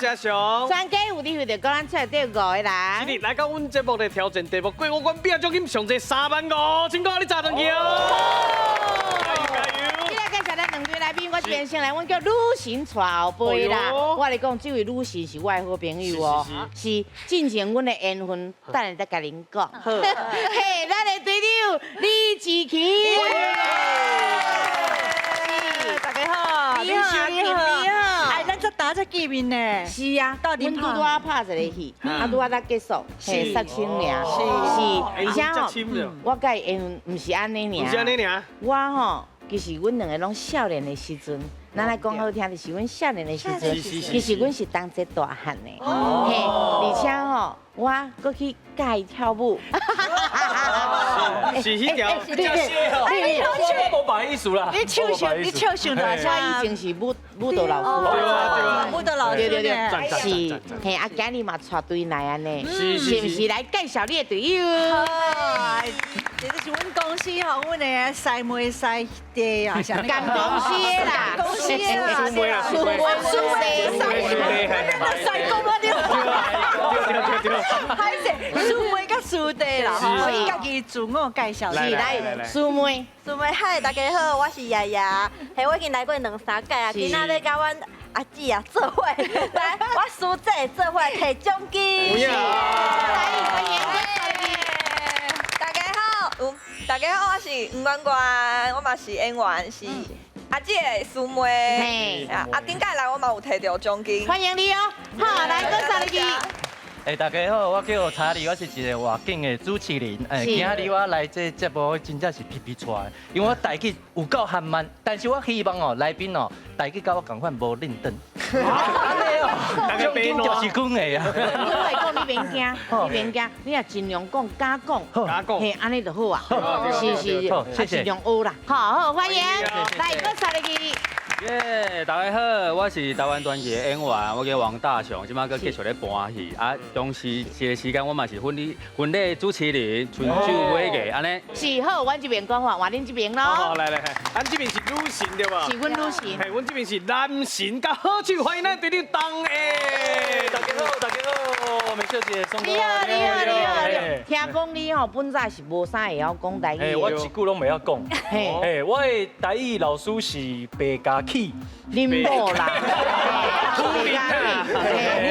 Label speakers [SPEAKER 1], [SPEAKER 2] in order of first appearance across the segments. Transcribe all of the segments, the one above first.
[SPEAKER 1] 是阿雄。
[SPEAKER 2] 全家有你為著講咱出來得五个人。
[SPEAKER 1] 今日來到阮節目的挑戰題目，過五關拼獎金上濟35,000塊，你炸轉去哦！加油加油！
[SPEAKER 2] 今日介紹咱兩位來賓，我這邊先來，阮叫女神帶後輩啦。我來講，這位女神是我的好朋友哦，是進前阮的緣分，等下再共恁講。嘿，咱的隊長李芷琪。
[SPEAKER 3] 大家好，
[SPEAKER 2] 你好，你好。
[SPEAKER 3] 哎，咱這打才見面呢。
[SPEAKER 2] 是啊，
[SPEAKER 3] 到底
[SPEAKER 2] 阮拄拄仔拍一个戲，啊拄仔才結束，嘿，殺青爾。是，而且吼，我佮伊緣分毋是按呢爾。
[SPEAKER 1] 毋是按呢爾。
[SPEAKER 2] 我吼，其實阮兩个攏少年的時陣，咱來講好聽，就是阮少年的時陣，其實阮是同齊大漢的，嘿，而且吼，我閣去教伊跳舞。
[SPEAKER 1] 是彼條。
[SPEAKER 2] 對對對，
[SPEAKER 4] 我無別意思啦。
[SPEAKER 3] 你唱唱，你唱唱大
[SPEAKER 2] 我以前是舞蹈老師。
[SPEAKER 1] 對啊對啊，
[SPEAKER 3] 舞蹈老師。
[SPEAKER 2] 對對對，是，嘿，啊，今日嘛帶隊來按呢，是毋是來介紹你的隊友？
[SPEAKER 3] 這是阮公司吼，阮的師妹師弟啊，
[SPEAKER 2] 共公司的啦，
[SPEAKER 3] 公司的啦，
[SPEAKER 1] 師妹啦，
[SPEAKER 2] 師妹師弟，
[SPEAKER 1] 師弟，
[SPEAKER 3] 師公啊，對
[SPEAKER 1] 對對對對，
[SPEAKER 3] 歹勢，師妹佮師弟啦，吼，伊家己自我介紹。
[SPEAKER 2] 是來，師妹，
[SPEAKER 5] 師妹嗨，大家好，我是雅雅，嘿，我已經來過兩三屆啊，今仔欲佮阮阿姊啊做伙，來，我師姐做伙提獎金。
[SPEAKER 2] 來，歡迎。
[SPEAKER 5] 大家好，大家好，我是吳關關，我嘛是演員，是阿姊的師妹。啊，頂擺來我嘛有提著獎金。
[SPEAKER 2] 歡迎你哦，好，來，閣三入去。
[SPEAKER 6] 哎，大家好，我叫查理，我是一個外景的主持人。哎，今日我來這節目，真正是皮皮剉的，因為我台語有夠含慢，但是我希望哦，來賓哦，台語佮我仝款無輪轉。按呢哦，獎金就是阮的啊。
[SPEAKER 2] 我來講，你免驚，你免驚，你若盡量講，敢講，
[SPEAKER 1] 敢講，
[SPEAKER 2] 嘿，按呢就好啊。是是，
[SPEAKER 6] 謝謝。
[SPEAKER 2] 盡量學啦。好好，歡迎，來，閣三入去。
[SPEAKER 4] 耶，大家好，我是台灣傳奇的演員，我叫王大雄，這擺閣繼續咧搬戲。啊，同時這個時間我嘛是婚禮主持人，春酒尾藝按呢。
[SPEAKER 2] 是好，阮這邊講話，換恁這邊咯。
[SPEAKER 1] 好，來來，咱這邊是女神對無？
[SPEAKER 2] 是阮女神。
[SPEAKER 1] 嘿，阮這邊是男神佮好手，歡迎咱隊長東欸。
[SPEAKER 4] 大家好，大家好，美秀姐，
[SPEAKER 2] 你好，你好，你好，你好。聽講你吼本早是無啥會曉講台語。
[SPEAKER 7] 我一句攏袂曉講。嘿，我的台語老師是白家起。
[SPEAKER 2] 恁某啦，白家起，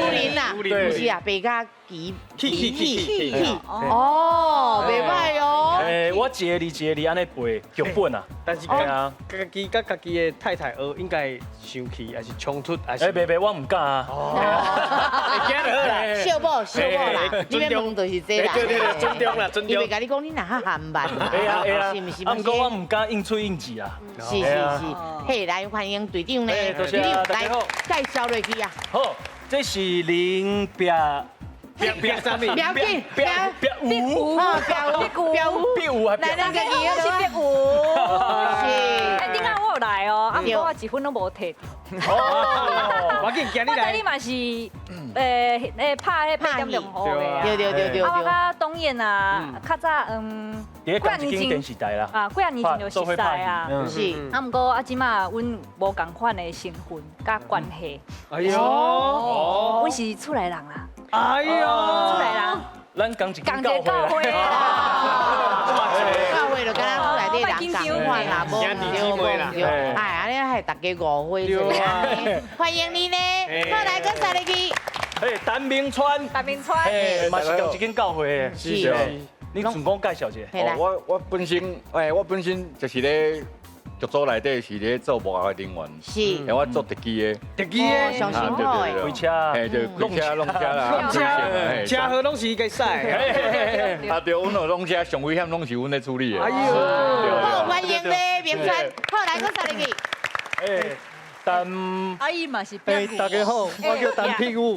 [SPEAKER 2] 武林啦，不是啊，白家起
[SPEAKER 1] 起起起
[SPEAKER 2] 起，哦，袂䆀哦。
[SPEAKER 7] 哎，我一个字一個字按呢背劇本啊，
[SPEAKER 1] 但是啊，家己佮家己的太太學，應該生氣，還是衝突，還是？
[SPEAKER 7] 哎，袂袂，我毋敢啊。
[SPEAKER 1] 會驚就好啦。
[SPEAKER 2] 小某小某啦，你欲問就是這啦。
[SPEAKER 1] 對對對，尊重啦，尊重。
[SPEAKER 2] 伊袂共你講，你若較含慢。
[SPEAKER 7] 會啊會啊，
[SPEAKER 2] 是毋是？
[SPEAKER 7] 啊，毋過我毋敢應喙應舌啊。
[SPEAKER 2] 是是是，嘿，來歡迎隊長呢，
[SPEAKER 7] 多謝，
[SPEAKER 2] 來介紹落去啊。
[SPEAKER 7] 好，這是林壁。
[SPEAKER 1] 壁壁啥物？
[SPEAKER 2] 不要緊，
[SPEAKER 7] 壁壁五，
[SPEAKER 2] 壁五，壁五，
[SPEAKER 7] 壁五還
[SPEAKER 2] 來，咱家己
[SPEAKER 5] 我是壁五。
[SPEAKER 2] 是。
[SPEAKER 8] 哎，頂擺我有來哦，啊，毋過我一分攏無提。
[SPEAKER 1] 哦，我緊今日來。
[SPEAKER 8] 我跟你嘛是，拍彼八點鐘雨的。
[SPEAKER 2] 對對對對。
[SPEAKER 8] 啊，我佮董燕啊，較早
[SPEAKER 7] 幾年前電視台啦。
[SPEAKER 8] 啊，幾仔年前就熟似啊。
[SPEAKER 2] 是。
[SPEAKER 8] 啊，毋過啊，這馬阮無仝款的身份佮關係。
[SPEAKER 1] 哎喲。
[SPEAKER 8] 阮是厝內人啦。
[SPEAKER 1] 哎喲，
[SPEAKER 8] 厝內人。
[SPEAKER 7] 咱仝一間
[SPEAKER 8] 教會
[SPEAKER 2] 啦。教會就敢若厝內底人仝款啦，無對無對。哎，按呢害大家誤會者。歡迎你呢，好來，閣三入去。
[SPEAKER 7] 哎，陳明川。
[SPEAKER 8] 陳明川。
[SPEAKER 7] 哎，嘛是仝一間教會的。
[SPEAKER 2] 是。
[SPEAKER 7] 你自我介紹一下。
[SPEAKER 9] 我本身，哎，我本身就是咧劇組內底是咧做幕後的人員。
[SPEAKER 2] 是。
[SPEAKER 9] 欸，我做特技的。
[SPEAKER 1] 特技的。
[SPEAKER 2] 上辛苦的。
[SPEAKER 7] 開車。
[SPEAKER 9] 嘿，就開車、弄車啦。
[SPEAKER 1] 車車禍攏是伊家駛。
[SPEAKER 9] 啊對，阮攏車上危險攏是阮咧處理的。
[SPEAKER 1] 哎喲。
[SPEAKER 2] 好，歡迎咧，明川。好，來，閣三入去。
[SPEAKER 7] 哎。陳
[SPEAKER 3] 阿姨嘛是。
[SPEAKER 10] 哎，大家好，我叫陳碧武，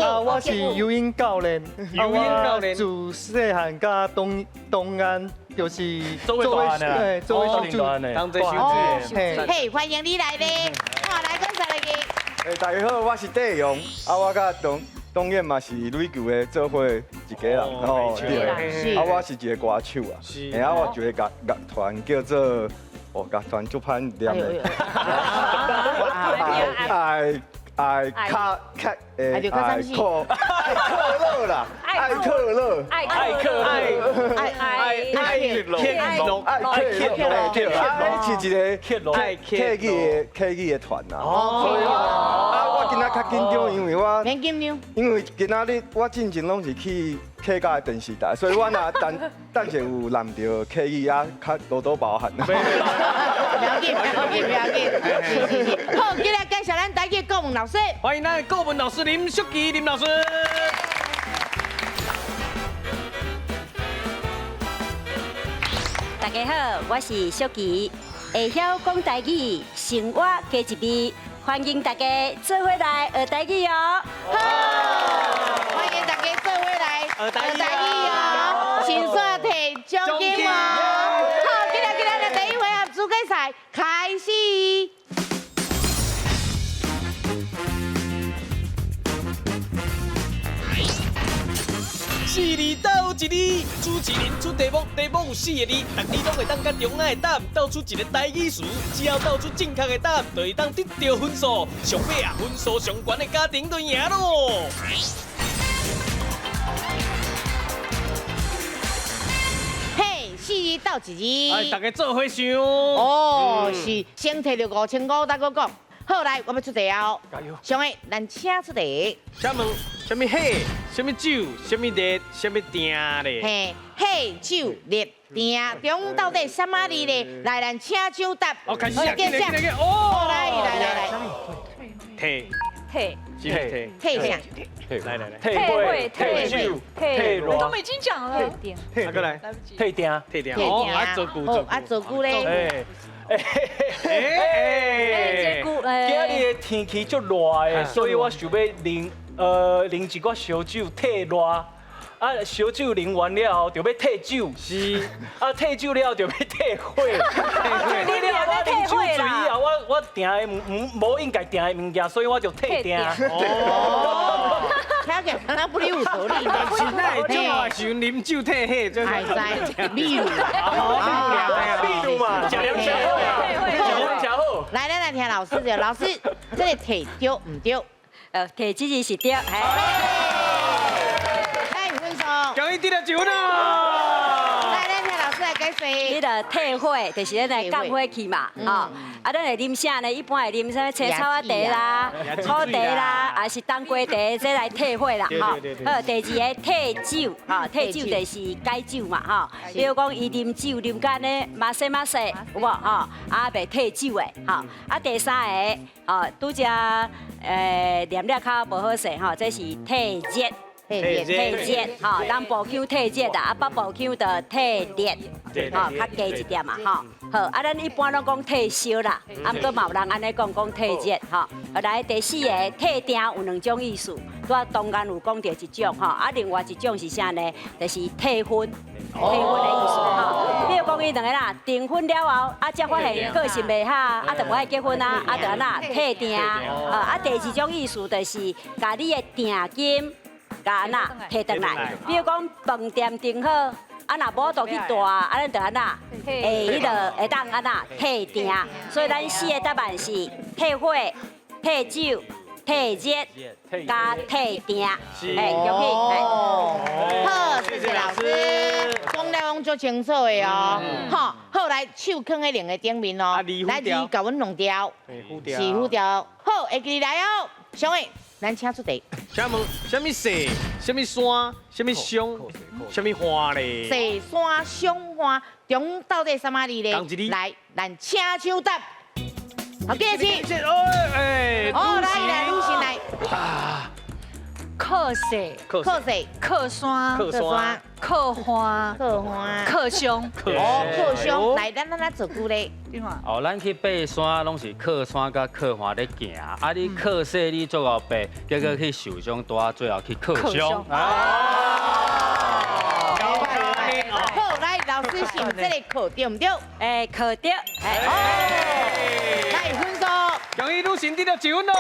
[SPEAKER 10] 啊，我是游泳教練，
[SPEAKER 1] 游泳教練，
[SPEAKER 10] 自細漢佮東東安就是
[SPEAKER 7] 做伙
[SPEAKER 10] 對，做伙做
[SPEAKER 1] 當做小姐。
[SPEAKER 2] 嘿，歡迎你來咧，好，來，閣三入去。
[SPEAKER 11] 哎，大家好，我是戴勇，啊，我佮董董燕嘛是壘球的做伙一家人，哦，對，啊，我是一個歌手啊，啊，我一個樂樂團叫做。哦，樂團足歹念的。哎。爱卡卡诶，爱克爱克乐啦，爱克乐，
[SPEAKER 8] 爱
[SPEAKER 7] 克乐，
[SPEAKER 2] 爱
[SPEAKER 1] 爱爱克
[SPEAKER 11] 爱克乐，对，啊，是一个客语的客语的团啦。哦，啊，我今仔较紧张，因为我
[SPEAKER 2] 免紧张，
[SPEAKER 11] 因为今仔日我进前拢是去客家的电视台，所以我若等等下有揽著客语啊，较多多包涵。
[SPEAKER 2] 不要紧，不要紧，不要紧，是是是。好，今日介绍咱台语国文老师，
[SPEAKER 1] 欢迎咱国文老师林淑琪林老师。
[SPEAKER 12] 大家好，我是淑琪，会晓讲台语，生活加一味，欢迎大家做伙来学台语哦。
[SPEAKER 2] 好，欢迎大家做伙来学台语哦，先煞提奖金哦。好，今日今日的第一回合资格赛开始。
[SPEAKER 1] 四字斗一字，主持人出题目，题目有四个字，逐字拢会当佮中间的答案斗出一个台语词，只要斗出正确的答案，就会当得到分数。上尾啊，分数上悬的家庭就赢咯。
[SPEAKER 2] 嘿，四字斗一字，
[SPEAKER 1] 哎，大家做伙想。
[SPEAKER 2] 哦，是先提著5500，再阁讲。好，来，我欲出题哦。
[SPEAKER 7] 加油！
[SPEAKER 2] 上个，咱请出题。
[SPEAKER 1] 请问，啥物火？啥物酒？啥物热？啥物定咧？
[SPEAKER 2] 嘿，火、酒、热、定，中到底啥物字咧？来，咱请抢答。
[SPEAKER 1] 哦，开始啊！进来，进来，哦，
[SPEAKER 2] 来来来来。
[SPEAKER 1] 退
[SPEAKER 8] 退
[SPEAKER 1] 退
[SPEAKER 2] 退啥？
[SPEAKER 1] 来来来，
[SPEAKER 7] 退火、退酒、退热。
[SPEAKER 8] 我都已经讲了。
[SPEAKER 1] 退过来，
[SPEAKER 7] 退定、
[SPEAKER 1] 退定。哦，啊，做久做
[SPEAKER 2] 啊，做久咧。
[SPEAKER 7] 哎哎，今日的天气足热的，所以我想欲啉啉一寡烧酒退热。啊，烧酒啉完了后，就欲退酒。
[SPEAKER 1] 是。
[SPEAKER 7] 啊，退酒了后就欲退火。退火了，我啉酒醉以后，我定的无应该定的物件，所以我就退定。
[SPEAKER 2] 哦。听起来敢若不离有道理。
[SPEAKER 1] 但是那会酒啊，是啉酒退火，这
[SPEAKER 2] 会使秘鲁，
[SPEAKER 7] 秘鲁嘛，食凉食好啊，食凉食好。
[SPEAKER 2] 来，咱来听老师的，老师，这个提对毋对？
[SPEAKER 12] 提这字是对。
[SPEAKER 2] 来，分数。
[SPEAKER 1] 恭喜得了一分啊！
[SPEAKER 2] 来，咱听老师来解释。
[SPEAKER 12] 彼个退火，就是咱来降火气嘛，吼。啊，咱会啉啥呢？一般会啉啥物青草仔茶啦、苦茶啦，还是冬瓜茶，这来退火啦，吼。好，第二个退酒，吼，退酒就是解酒嘛，吼。比如讲，伊啉酒啉甲呢，麻西麻西，有无？吼，啊，袂退酒的，吼。啊，第三个，吼，拄则念了较无好势，吼，这是退热。退热，吼，南部腔退热啦，啊，北部腔就退热，吼，较低一点嘛，吼。好，啊，咱一般拢讲退烧啦，啊，毋过嘛有人按呢讲讲退热，吼。来，第四个退定有两种意思，拄仔中间有讲著一种，吼，啊，另外一种是啥呢？就是退婚，退婚的意思，吼。比如讲伊两个啦，订婚了后，啊，才发现个性袂合，啊，就无爱结婚啊，啊，就按怎退订，啊，第二种意思就是共你的订金。共按怎提转来，比如讲饭店订好，啊若无就去蹛，啊咱就按怎，会彼个会当按怎退订。所以咱四个答案是退火、退酒、退热、加退订。哎，恭喜！
[SPEAKER 2] 好，谢谢老师，讲了讲足清楚的哦。好，好来，手囥在两个顶面哦，来字共阮弄掉，是辅调。好，会记来哦，上个。咱请出题。
[SPEAKER 1] 请问，啥物雪？啥物山？啥物松？啥物花咧？
[SPEAKER 2] 雪山松花中到底啥物字咧？来，咱请抢答。好，继续。
[SPEAKER 1] 哎，
[SPEAKER 2] 哦，来来，女神来。
[SPEAKER 8] 靠雪，
[SPEAKER 2] 靠雪，
[SPEAKER 8] 靠山，
[SPEAKER 1] 靠山，
[SPEAKER 8] 靠花，
[SPEAKER 2] 靠花，
[SPEAKER 8] 靠松。
[SPEAKER 2] 哦，靠松。来，咱咱做久咧。
[SPEAKER 4] 哦，咱去爬山拢是靠山佮靠岸咧行，啊，你靠势你足够爬，结果去受伤，拄最后去靠伤。
[SPEAKER 2] 好，来，老师想这个课对毋对？
[SPEAKER 12] 哎，课对。
[SPEAKER 2] 来，分数。
[SPEAKER 1] 恭喜喜女神得到一分咯。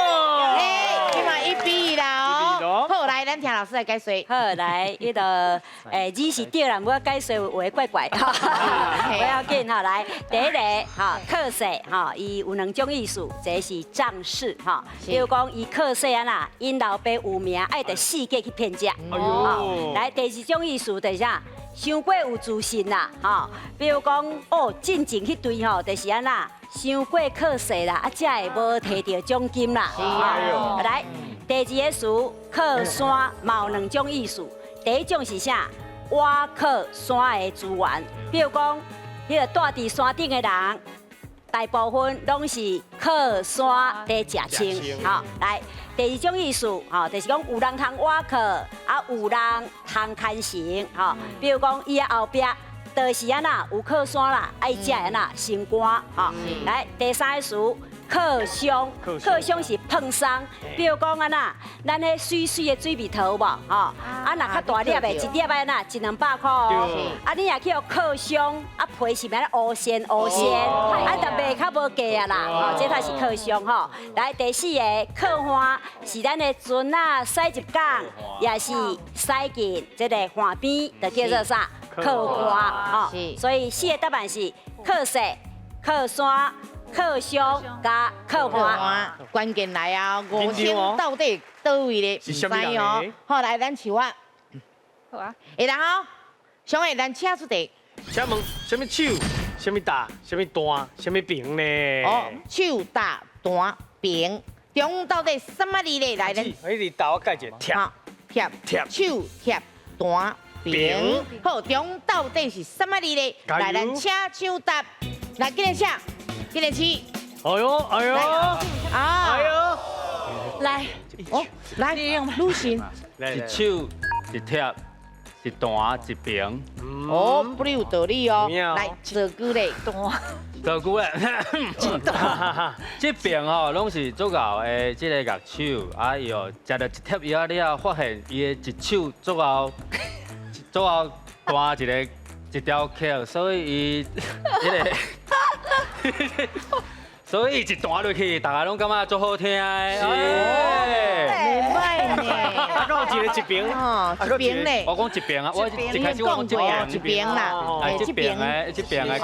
[SPEAKER 2] 嘿，這嘛1比1啦哦。好，來，咱聽老師來解說。
[SPEAKER 12] 好，來，彼個字是對啦，毋過解說有話怪怪，不要緊哈。來，第一個哈，靠勢哈，伊有兩種意思，一個是仗勢哈，比如講伊靠勢按怎，𪜶老爸有名，愛佇四界去騙食。哦，來，第二種意思就是啥？傷過有自信啦，吼，比如講哦，進前彼隊吼，就是按怎，傷過靠勢啦，啊，才會無提著獎金啦。來，第二个詞靠山嘛有兩種意思，第一種是啥？倚靠山的資源，比如講，彼個蹛佇山頂的人，大部分攏是靠山佇食穿。好，來。第二種意思，吼，就是講有人通倚靠，啊，有人通牽繩，吼。比如講，伊的後壁，就是按怎有靠山啦，啊伊才會按怎升官，吼。來，第三个詞，靠傷，靠傷是碰傷。比如講按怎，咱彼媠媠的水蜜桃有無？吼，啊，若較大粒的，一粒愛按怎一兩百箍哦。啊，你若去予靠傷，啊皮是欲按呢烏鉎烏鉎，啊，就賣較無價啊啦，吼，這才是靠傷吼。來，第四個靠岸是咱的船仔駛入港，也是駛進這个岸邊，就叫做啥？靠岸吼。所以四个答案是靠勢、靠山、靠傷佮靠岸。
[SPEAKER 2] 關鍵來啊！五星到底佗位咧？毋知哦。好，來，咱樹啊。
[SPEAKER 8] 好啊。
[SPEAKER 2] 會當哦。小慧，咱請出題。
[SPEAKER 1] 請問，啥物手？啥物踏？啥物彈？啥物平呢？
[SPEAKER 2] 哦，手踏彈平，中到底啥物字咧？來，咱。
[SPEAKER 1] 彼字頭我改一下，貼
[SPEAKER 2] 貼貼手貼彈平。好，中到底是啥物字咧？來，咱請搶答。來，緊來請，緊來試。
[SPEAKER 1] 哎呦，哎呦，
[SPEAKER 2] 啊，
[SPEAKER 1] 哎呦，
[SPEAKER 2] 來，哦，來，女神。
[SPEAKER 4] 一手一貼一彈一平。
[SPEAKER 2] 哦，不有道理哦。來，造句咧。
[SPEAKER 4] 造句咧，這邊吼攏是足𠢕的這个樂手，啊伊哦食著一貼藥仔了後，發現伊的一手足𠢕足𠢕彈一个一條曲，所以伊彼个，所以伊一彈落去，大家攏感覺足好聽的。
[SPEAKER 2] 袂䆀呢。
[SPEAKER 1] 啊，閣有一個一邊，
[SPEAKER 2] 哦，一邊咧。
[SPEAKER 4] 我講一邊啊，我一開始我講這邊，
[SPEAKER 2] 一邊啦，
[SPEAKER 4] 哎，這邊的，這邊的歌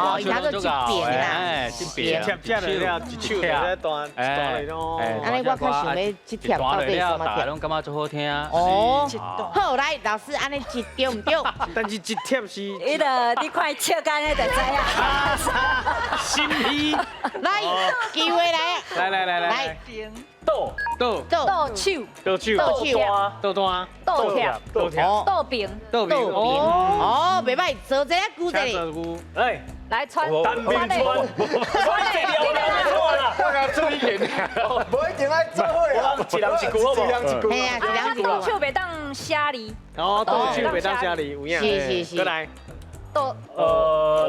[SPEAKER 4] 手足𠢕的，哎，這邊，
[SPEAKER 1] 貼貼了，一手咧彈，彈落咯。
[SPEAKER 2] 按呢我較想欲這貼到底啥物貼？
[SPEAKER 4] 大家攏感覺足好聽。
[SPEAKER 2] 哦，好，來，老師按呢一對毋對？
[SPEAKER 1] 但是一貼是。
[SPEAKER 12] 彼個你看笑按呢就知影。
[SPEAKER 1] 心虛。
[SPEAKER 2] 來，機會來啊！
[SPEAKER 1] 來來來來。
[SPEAKER 2] 來。
[SPEAKER 7] 倒
[SPEAKER 1] 倒
[SPEAKER 8] 倒手
[SPEAKER 1] 倒手
[SPEAKER 2] 倒手
[SPEAKER 1] 倒彈
[SPEAKER 8] 倒貼
[SPEAKER 1] 倒貼
[SPEAKER 8] 倒平
[SPEAKER 1] 倒平
[SPEAKER 2] 哦，袂䆀，做這個句子。
[SPEAKER 7] 來
[SPEAKER 8] 來穿
[SPEAKER 9] 單邊穿，
[SPEAKER 7] 穿這條啦，
[SPEAKER 9] 我共注意點，
[SPEAKER 11] 無一定愛做伙啦，
[SPEAKER 7] 一人一句好無？
[SPEAKER 11] 一人一句。
[SPEAKER 2] 嘿啊，一人一句。
[SPEAKER 8] 倒手袂當寫字。
[SPEAKER 1] 哦，倒手袂當寫字，有影。
[SPEAKER 2] 是是是。
[SPEAKER 1] 閣來。
[SPEAKER 8] 倒。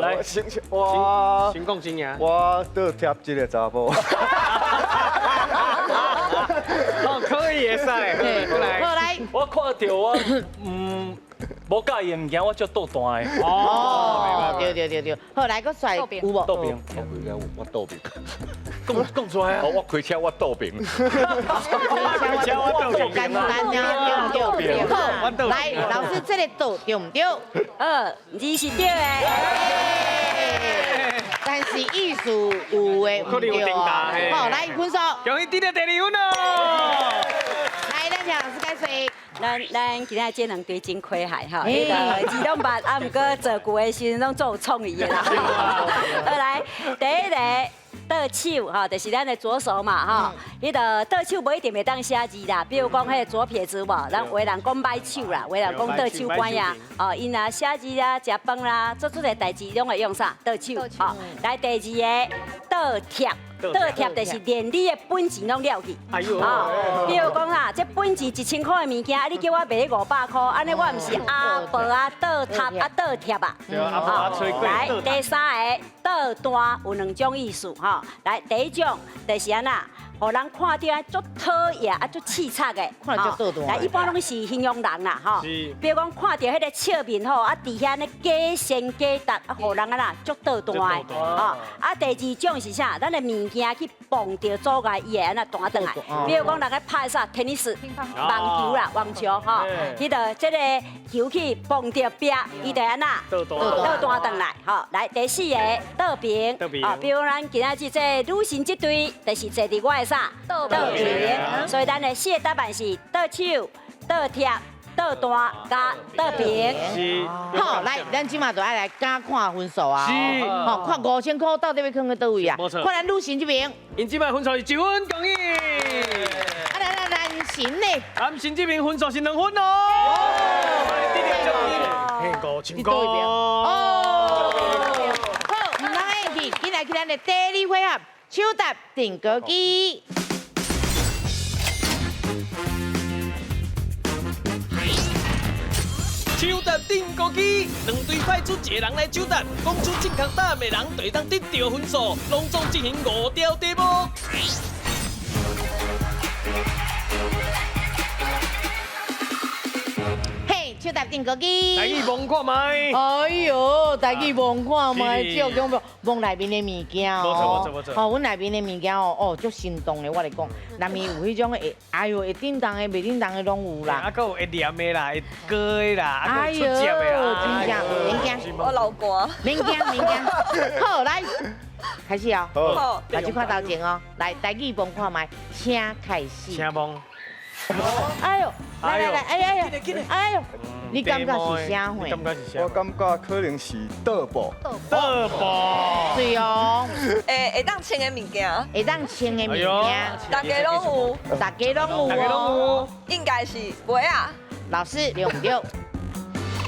[SPEAKER 7] 來，
[SPEAKER 11] 先我
[SPEAKER 1] 先講先贏。
[SPEAKER 11] 我倒貼這个查某。
[SPEAKER 1] 哦，可以會使，過來。
[SPEAKER 2] 過來。
[SPEAKER 7] 我看著我，無佮意的物件，我足倒彈的。
[SPEAKER 2] 哦，對對對對，好來，閣煞有無？
[SPEAKER 7] 倒平。
[SPEAKER 9] 我開車我倒平。
[SPEAKER 7] 講講出來啊！
[SPEAKER 9] 我開車我倒平。
[SPEAKER 2] 開車我倒平。簡單啊，對毋對？好，來，老師，這个倒對毋對？
[SPEAKER 12] 字是對的。
[SPEAKER 2] 但是意思有的毋對哦。好，來分數。
[SPEAKER 1] 恭喜得著第二分咯！
[SPEAKER 2] 來，咱請老師解說。
[SPEAKER 12] 咱咱今仔這兩對真詼諧吼，彼個字攏捌，啊，毋過造句的時陣攏足有創意的啦。好來，第一個倒手吼，就是咱的左手嘛吼。彼个倒手無一定會當寫字啦，比如講彼个左撇子無，咱有的人講䆀手啦，有的人講倒手管呀。哦，𪜶若寫字啦、食飯啦，做出個代誌攏會用啥？倒手。吼，來第二個倒貼。倒貼就是連你的本錢攏了去。
[SPEAKER 1] 哎呦，
[SPEAKER 12] 比如講啦，這本錢1000箍的物件，啊，你叫我賣500箍，按呢我毋是阿婆啊倒貼啊倒貼啊。來，第三个倒彈有兩種意思吼。來，第一種就是按怎，予人看著足討厭啊，足刺鑿的，
[SPEAKER 2] 看著足倒彈。
[SPEAKER 12] 來，一般攏是形容人啦，吼。比如講看著彼個笑面吼，啊，佇遐呢假仙假達，啊，予人按怎足倒彈的，吼。啊，第二種是啥？咱的物件去碰著阻礙，伊會按怎彈轉來。比如講人咧拍啥，tennis，網球啦，網球吼，彼個這個球去碰著壁，伊就按怎倒彈轉來，吼。來，第四個倒平，哦，比如咱今仔日這女神這隊，就是坐佇我的啥？倒平，所以咱的四個答案是倒手、倒貼、倒彈佮倒平。
[SPEAKER 2] 好，來，咱這馬就愛來加看分數啊！好，看5000塊到底欲囥佇佗位啊？看咱女神這邊，𪜶
[SPEAKER 1] 這擺分數是1分，恭喜！
[SPEAKER 2] 啊，來來男神呢？
[SPEAKER 1] 男神這邊分數是2分哦。5000塊。
[SPEAKER 2] 哦。好，毋通客氣，緊來去咱的第二回合，搶答定格機。
[SPEAKER 1] 搶答定格機，兩隊派出一個人來搶答，講出正確答案的人就會當得著分數，攏總進行5條題目。
[SPEAKER 2] 嘿，搶答定格機。
[SPEAKER 1] 台語摸看覓。
[SPEAKER 2] 哎喲，台語摸看覓，只有講摸內面的物件哦。
[SPEAKER 1] 無錯無錯無錯。
[SPEAKER 2] 哦，阮內面的物件哦，哦，足生動的，我來講，內面有彼種會，哎喲，會振動的、袂振動的攏有啦。
[SPEAKER 1] 啊，閣有會黏的啦，會割的啦，啊，閣有出汁的啦。
[SPEAKER 2] 真正，免驚。
[SPEAKER 5] 我流汗。
[SPEAKER 2] 免驚免驚。好，來，開始哦。
[SPEAKER 5] 好。
[SPEAKER 2] 目睭看頭前哦，來，台語摸看覓，請開始。
[SPEAKER 1] 請摸。
[SPEAKER 2] 哎喲，來來來，哎呀哎呀，哎喲，你感覺是啥貨？
[SPEAKER 1] 感覺是啥？
[SPEAKER 11] 我感覺可能是倒布。
[SPEAKER 1] 倒布。
[SPEAKER 2] 對哦。
[SPEAKER 5] 會當穿的物件。
[SPEAKER 2] 會當穿的物件。
[SPEAKER 5] 大家攏有。
[SPEAKER 2] 大家攏有。
[SPEAKER 1] 大家攏有。
[SPEAKER 5] 應該是襪仔。
[SPEAKER 2] 老師對毋對？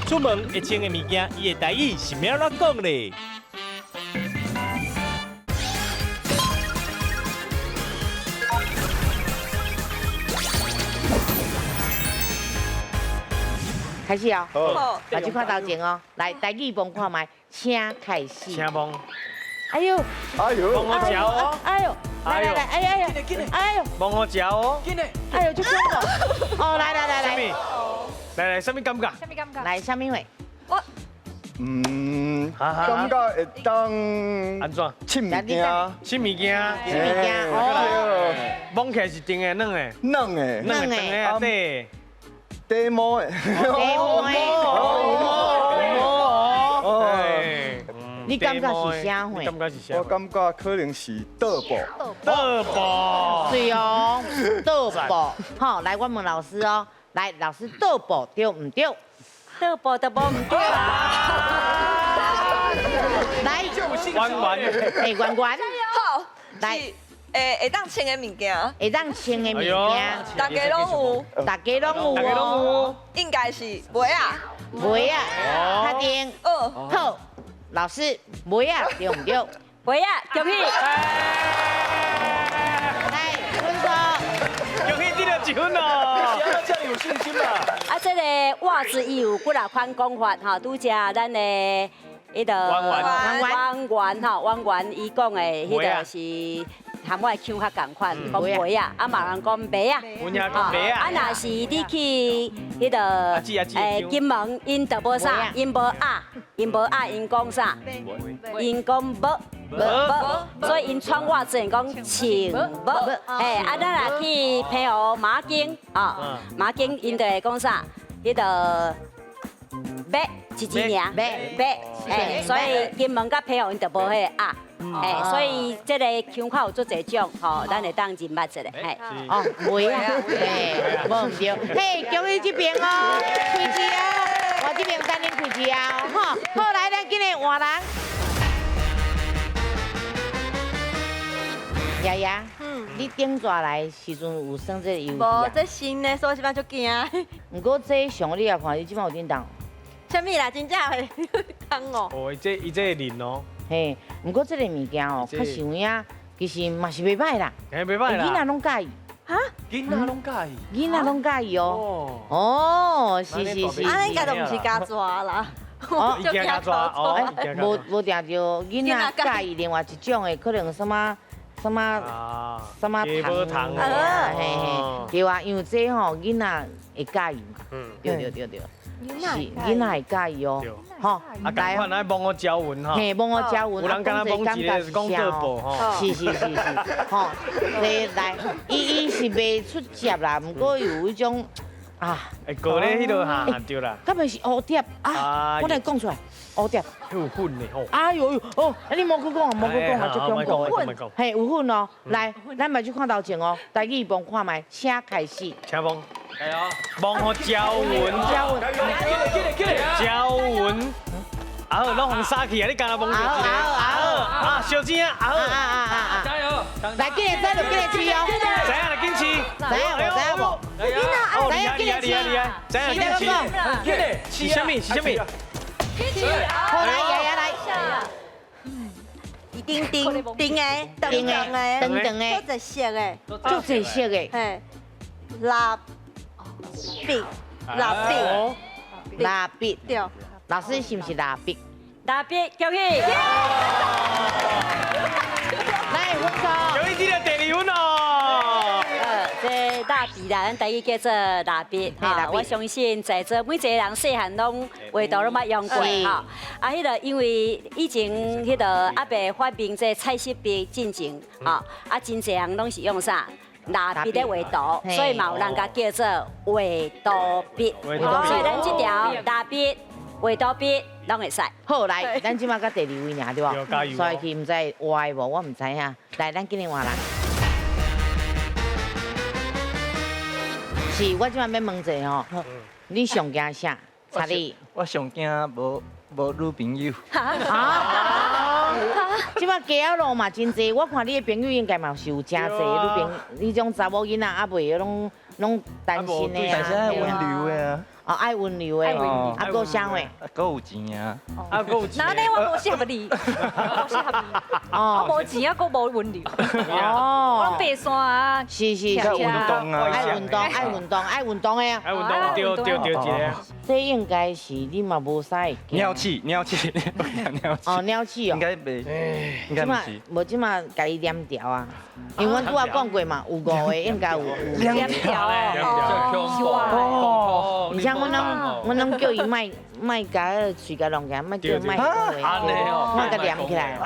[SPEAKER 7] 出門會穿的物件，伊的台語是欲按怎講咧？
[SPEAKER 2] 開始哦，
[SPEAKER 5] 好，
[SPEAKER 2] 目睭看頭前哦，來，台語摸看覓，請開始。
[SPEAKER 1] 請摸。
[SPEAKER 2] 哎喲，
[SPEAKER 11] 哎喲，
[SPEAKER 1] 摸好食哦。
[SPEAKER 2] 哎喲，來來來，哎呀哎呀，哎喲，
[SPEAKER 1] 摸好食哦。
[SPEAKER 2] 哎喲，足爽哦。哦，來來來來，
[SPEAKER 1] 來來，啥物感覺？
[SPEAKER 8] 啥物感覺？
[SPEAKER 2] 來，啥物話？
[SPEAKER 5] 我，
[SPEAKER 11] 感覺會當
[SPEAKER 1] 按怎？
[SPEAKER 11] 穿物件，
[SPEAKER 1] 穿物件，
[SPEAKER 2] 穿物件，哦。
[SPEAKER 1] 摸起來是甜的、軟的？
[SPEAKER 11] 軟的，
[SPEAKER 1] 軟的，長的啊，
[SPEAKER 11] 短毛的，
[SPEAKER 2] 短毛的，
[SPEAKER 1] 哦，
[SPEAKER 2] 你感覺是啥貨？
[SPEAKER 1] 感覺是啥？
[SPEAKER 11] 我感覺可能是倒布。
[SPEAKER 1] 倒布。
[SPEAKER 2] 對哦，倒布。好，來，我問老師哦，來，老師倒布對毋對？
[SPEAKER 12] 倒布就無毋對啦。
[SPEAKER 2] 來，
[SPEAKER 1] 圓圓，
[SPEAKER 2] 哎，圓圓。
[SPEAKER 5] 好，
[SPEAKER 2] 來。
[SPEAKER 5] 會當穿的物件，
[SPEAKER 2] 會當穿的物件，
[SPEAKER 5] 大家攏有，
[SPEAKER 2] 大家攏有，
[SPEAKER 1] 大家攏有，
[SPEAKER 5] 應該是襪仔，
[SPEAKER 2] 襪仔，確定，好，老師，襪仔對毋對？
[SPEAKER 12] 襪仔，恭喜！
[SPEAKER 2] 來，分數，
[SPEAKER 1] 恭喜得著1分哦！
[SPEAKER 7] 這樣有信心嘛？
[SPEAKER 12] 啊，這個襪子伊有幾若款講法吼，拄才咱的。彼個圓圓吼，圓圓伊講的彼個是含我的腔較仝款，講襪仔，啊嘛有人講襪仔，啊若是你去彼個金門，𪜶就無啥，𪜶無鴨，𪜶無鴨，𪜶講啥？𪜶講帽帽，所以𪜶穿襪子𪜶講穿帽，嘿，啊咱若去澎湖馬經，哦，馬經𪜶就會講啥？彼個襪。一字爾，襪，嘿，所以金門佮澎湖𪜶就無彼个鴨，嘿，所以這个腔口有足濟種，吼，咱會當認捌一下，嘿，
[SPEAKER 2] 哦，袂啊，嘿，無毋對，嘿，恭喜這邊哦，開始哦，我這邊等恁開始啊，吼，好，來，咱緊來換人。爺爺，你頂逝來時陣有耍這個遊戲？
[SPEAKER 3] 無，這新的，所以這擺足驚。
[SPEAKER 2] 毋過這上你也看，伊這擺有振動。
[SPEAKER 3] 啥物啦？真正會動哦。
[SPEAKER 1] 哦，伊這會靈哦。
[SPEAKER 2] 嘿，毋過這個物件哦，較實有影，其實嘛是袂歹啦。
[SPEAKER 1] 嘿，袂歹啦。
[SPEAKER 2] 囡仔攏佮意。
[SPEAKER 3] 哈？
[SPEAKER 7] 囡仔攏佮意。
[SPEAKER 2] 囡仔攏佮意哦。哦，是是是。
[SPEAKER 3] 啊，應該都毋是加抓啦。
[SPEAKER 2] 哦，
[SPEAKER 1] 就加抓哦。
[SPEAKER 2] 無定著囡仔佮意另外一種的，可能什麼什麼什麼糖啊，嘿嘿，對啊，因為這吼囡仔會佮意嘛，對對對對，是囡仔會佮意哦，吼，
[SPEAKER 7] 啊，共款愛摸予焦勻吼，
[SPEAKER 2] 嘿，摸予焦勻，
[SPEAKER 7] 有人敢若摸一个是講做報吼，
[SPEAKER 2] 是是是是，吼，來來，伊是袂出汁啦，毋過有彼種。啊！
[SPEAKER 7] 會過咧，彼落哈對啦。
[SPEAKER 2] 敢袂是烏蝶啊？我來講出來，烏蝶。
[SPEAKER 7] 有粉的吼。
[SPEAKER 2] 哎呦哦，你莫閣講啊，莫閣講啊，足恐怖。嘿，有粉哦。來，咱目睭看頭前哦，台語幫看覓，請開始。
[SPEAKER 7] 請摸。加油。摸予焦勻。
[SPEAKER 2] 焦勻。
[SPEAKER 7] 起來，起來，起來。焦勻。啊好，攏予灑去啊！你敢若摸著一個。啊，小錢啊！啊。
[SPEAKER 4] 加油！
[SPEAKER 2] 來，緊來，再就緊來試哦。
[SPEAKER 7] 知影就緊試。
[SPEAKER 2] 知影無？知影無？
[SPEAKER 7] 哦，厲害厲害厲害厲害！知影緊試。緊來，是啥物？是啥物？
[SPEAKER 2] 好來，爺爺來。
[SPEAKER 3] 叮叮叮的，長長的，
[SPEAKER 2] 長長的，
[SPEAKER 3] 足濟色的，
[SPEAKER 2] 足濟色的。
[SPEAKER 3] 嘿，蠟筆，蠟筆，
[SPEAKER 2] 蠟筆。
[SPEAKER 3] 對。
[SPEAKER 2] 老師是毋是蠟筆？
[SPEAKER 12] 蠟筆，恭喜！
[SPEAKER 2] 來，分數。
[SPEAKER 7] 恭喜得到第二分哦。
[SPEAKER 12] 這蠟筆啦，咱台語叫做蠟筆。哈，我相信在座每一個人細漢攏畫圖攏捌用過哈。啊，彼個因為以前彼個猶未發明這彩色筆進前，哈，啊，真濟人攏是用啥？蠟筆咧畫圖，所以嘛有人共叫做畫圖筆。所以咱這條蠟筆。畫圖筆攏會使。
[SPEAKER 2] 好，來，咱這馬到第二位爾對無？所以去毋知歪無，我毋知影。來，咱緊來換人。是，我這馬欲問者吼，你上驚啥？查理。
[SPEAKER 6] 我上驚無女朋友。
[SPEAKER 2] 啊！這馬街仔路嘛真濟，我看你的朋友應該嘛是有真濟女朋友，彼種查某囡仔猶未攏單身的啊。
[SPEAKER 6] 但是愛溫柔的啊。
[SPEAKER 2] 哦，愛溫柔的，啊，閣啥話？
[SPEAKER 6] 閣有錢啊！
[SPEAKER 7] 啊，閣有錢。
[SPEAKER 8] 那呢，我無適合你，無適合你。哦，我無錢啊，閣無溫柔。
[SPEAKER 2] 哦，
[SPEAKER 8] 我攏爬山啊。
[SPEAKER 2] 是是是。
[SPEAKER 6] 愛運動啊！
[SPEAKER 2] 愛運動，愛運動，愛運動的啊。
[SPEAKER 7] 愛運動，對對對，一個。
[SPEAKER 2] 這應該是你嘛無啥會驚。
[SPEAKER 6] 鳥鼠，鳥鼠，鳥鼠。
[SPEAKER 2] 哦，鳥鼠哦。
[SPEAKER 6] 應該袂，應該毋是。
[SPEAKER 2] 無這馬共伊黏著啊，因為阮拄仔講過嘛，有五個應該有。
[SPEAKER 8] 黏著哦。
[SPEAKER 2] 而且阮攏叫伊莫共彼个喙共弄起來，莫叫伊莫講話，莫共黏起來。
[SPEAKER 7] 啊，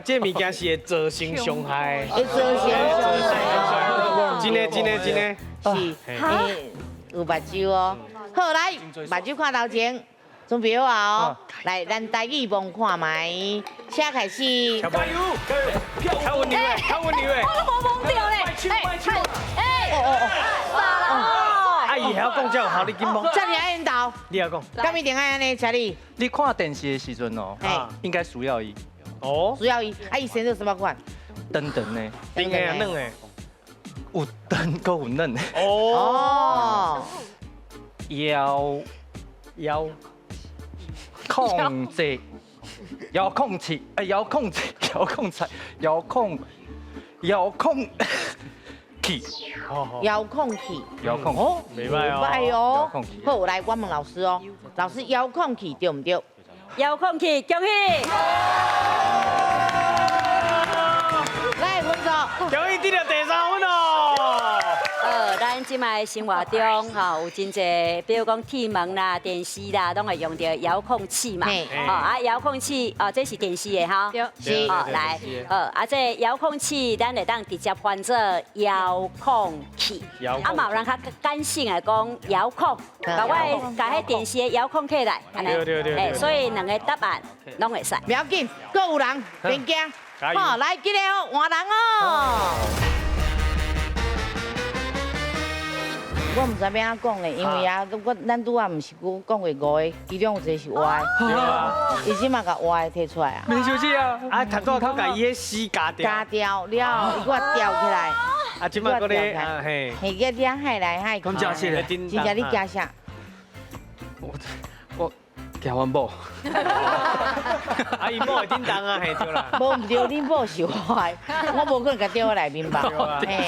[SPEAKER 7] 這個物件是會造成傷害。
[SPEAKER 2] 會造成傷害。
[SPEAKER 7] 真的真的真的。
[SPEAKER 2] 是，有目睭哦。好，來，目睭看頭前，準備好啊哦。來，咱台語摸看覓，請開始。
[SPEAKER 7] 加油加油！較溫柔的，較溫柔的。
[SPEAKER 8] 我都無摸著咧。哎
[SPEAKER 7] 啊，伊會曉講才有效，你緊摸。
[SPEAKER 2] 這爾愛緣投。
[SPEAKER 7] 你也講。
[SPEAKER 2] 敢一定愛按呢，查理。
[SPEAKER 6] 你看電視的時陣哦，應該需要伊。
[SPEAKER 7] 哦。
[SPEAKER 2] 需要伊，啊，伊生做啥物款？
[SPEAKER 6] 長長的。
[SPEAKER 7] 長的啊，軟的。
[SPEAKER 6] 有長閣有軟的。
[SPEAKER 2] 哦。
[SPEAKER 6] 遙控制，遙控器，哎，遙控器，遙控器，遙控，遙控。
[SPEAKER 2] 遙控器，
[SPEAKER 6] 遙控哦，
[SPEAKER 7] 袂歹
[SPEAKER 2] 哦。好，來，我問老師哦，老師遙控器對毋對？
[SPEAKER 12] 遙控器，恭喜！
[SPEAKER 2] 來，分數，
[SPEAKER 7] 恭喜得著第三分哦。
[SPEAKER 12] 咱這擺生活中吼有真濟，比如講鐵門啦、電視啦，攏會用著遙控器嘛。哦，啊，遙控器，哦，這是電視的哈。
[SPEAKER 2] 是。
[SPEAKER 12] 哦，來，啊，這遙控器咱會當直接翻做遙控器。啊，嘛有人較感性的講遙控，共我共彼電視的遙控起來，按呢。
[SPEAKER 7] 對對對。
[SPEAKER 12] 所以兩個答案攏會使。
[SPEAKER 2] 不要緊，閣有人，免驚。好，來，這個哦，換人哦。我毋知欲按怎講咧，因為啊，我咱拄仔毋是講過五个，其中有一個是歪，伊這馬共歪提出來啊。
[SPEAKER 7] 沒生氣啊！啊，頭拄仔共伊彼死咬掉。
[SPEAKER 2] 咬掉了，伊閣吊起來。
[SPEAKER 7] 啊，這馬閣咧啊嘿。
[SPEAKER 2] 嘿，佮你害來害去。
[SPEAKER 4] 講真實咧，
[SPEAKER 2] 真正你驚啥？
[SPEAKER 4] 我驚阮某。
[SPEAKER 7] 啊，伊某會叮當啊，嘿對啦。
[SPEAKER 2] 無毋對，恁某是歪，我無可能共吊佇內面吧？嘿。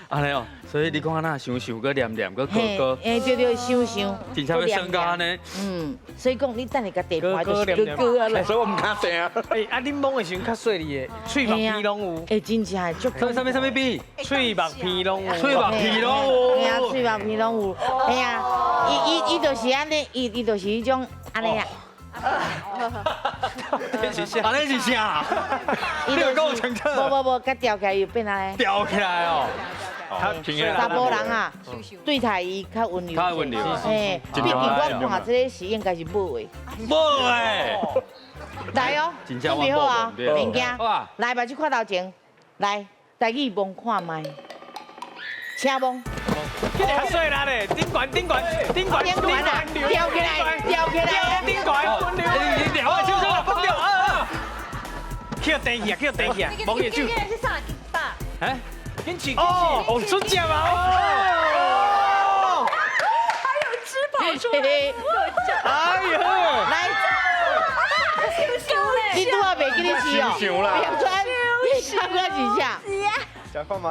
[SPEAKER 4] 按呢哦，所以你講若想想，閣念念，閣哥哥，
[SPEAKER 2] 哎對對，想想，
[SPEAKER 4] 真正欲算到按呢。
[SPEAKER 2] 嗯，所以講你等下共地盤就是哥哥啊啦。
[SPEAKER 9] 所以我毋敢定。
[SPEAKER 7] 哎，啊，恁摸的時陣較細膩的，喙目鼻攏有。
[SPEAKER 2] 哎，真正足。
[SPEAKER 4] 啥物啥物鼻？
[SPEAKER 7] 喙目鼻攏有。
[SPEAKER 4] 喙目鼻攏有。
[SPEAKER 2] 嘿啊，喙目鼻攏有。嘿啊，伊就是按呢，伊就是彼種按呢啊。
[SPEAKER 4] 這是啥？按呢是啥？你有講清楚。
[SPEAKER 2] 無無無，佮吊起來又變按呢。
[SPEAKER 4] 吊起來哦。
[SPEAKER 2] 查埔人啊，對待伊較溫柔。
[SPEAKER 4] 較溫柔。
[SPEAKER 2] 嘿，畢竟我看這個是應該是母的。
[SPEAKER 4] 母的。
[SPEAKER 2] 來哦，準備好啊，免驚。來，目睭看頭前，來，台語摸看覓，請摸。
[SPEAKER 7] 較細啦咧，頂懸頂懸頂懸
[SPEAKER 2] 頂懸啊！吊起來，吊起來，
[SPEAKER 7] 頂懸，
[SPEAKER 4] 你撩我手手啦，放掉啊！
[SPEAKER 7] 去地去啊，去地去啊，摸伊手。
[SPEAKER 8] 是啥？
[SPEAKER 4] 哎，
[SPEAKER 7] 紧饲，哦，哦，出只嘛哦！
[SPEAKER 8] 还有汁跑出來，
[SPEAKER 7] 哎呦，
[SPEAKER 2] 來，你拄仔袂記你飼哦，明川，你感覺是啥？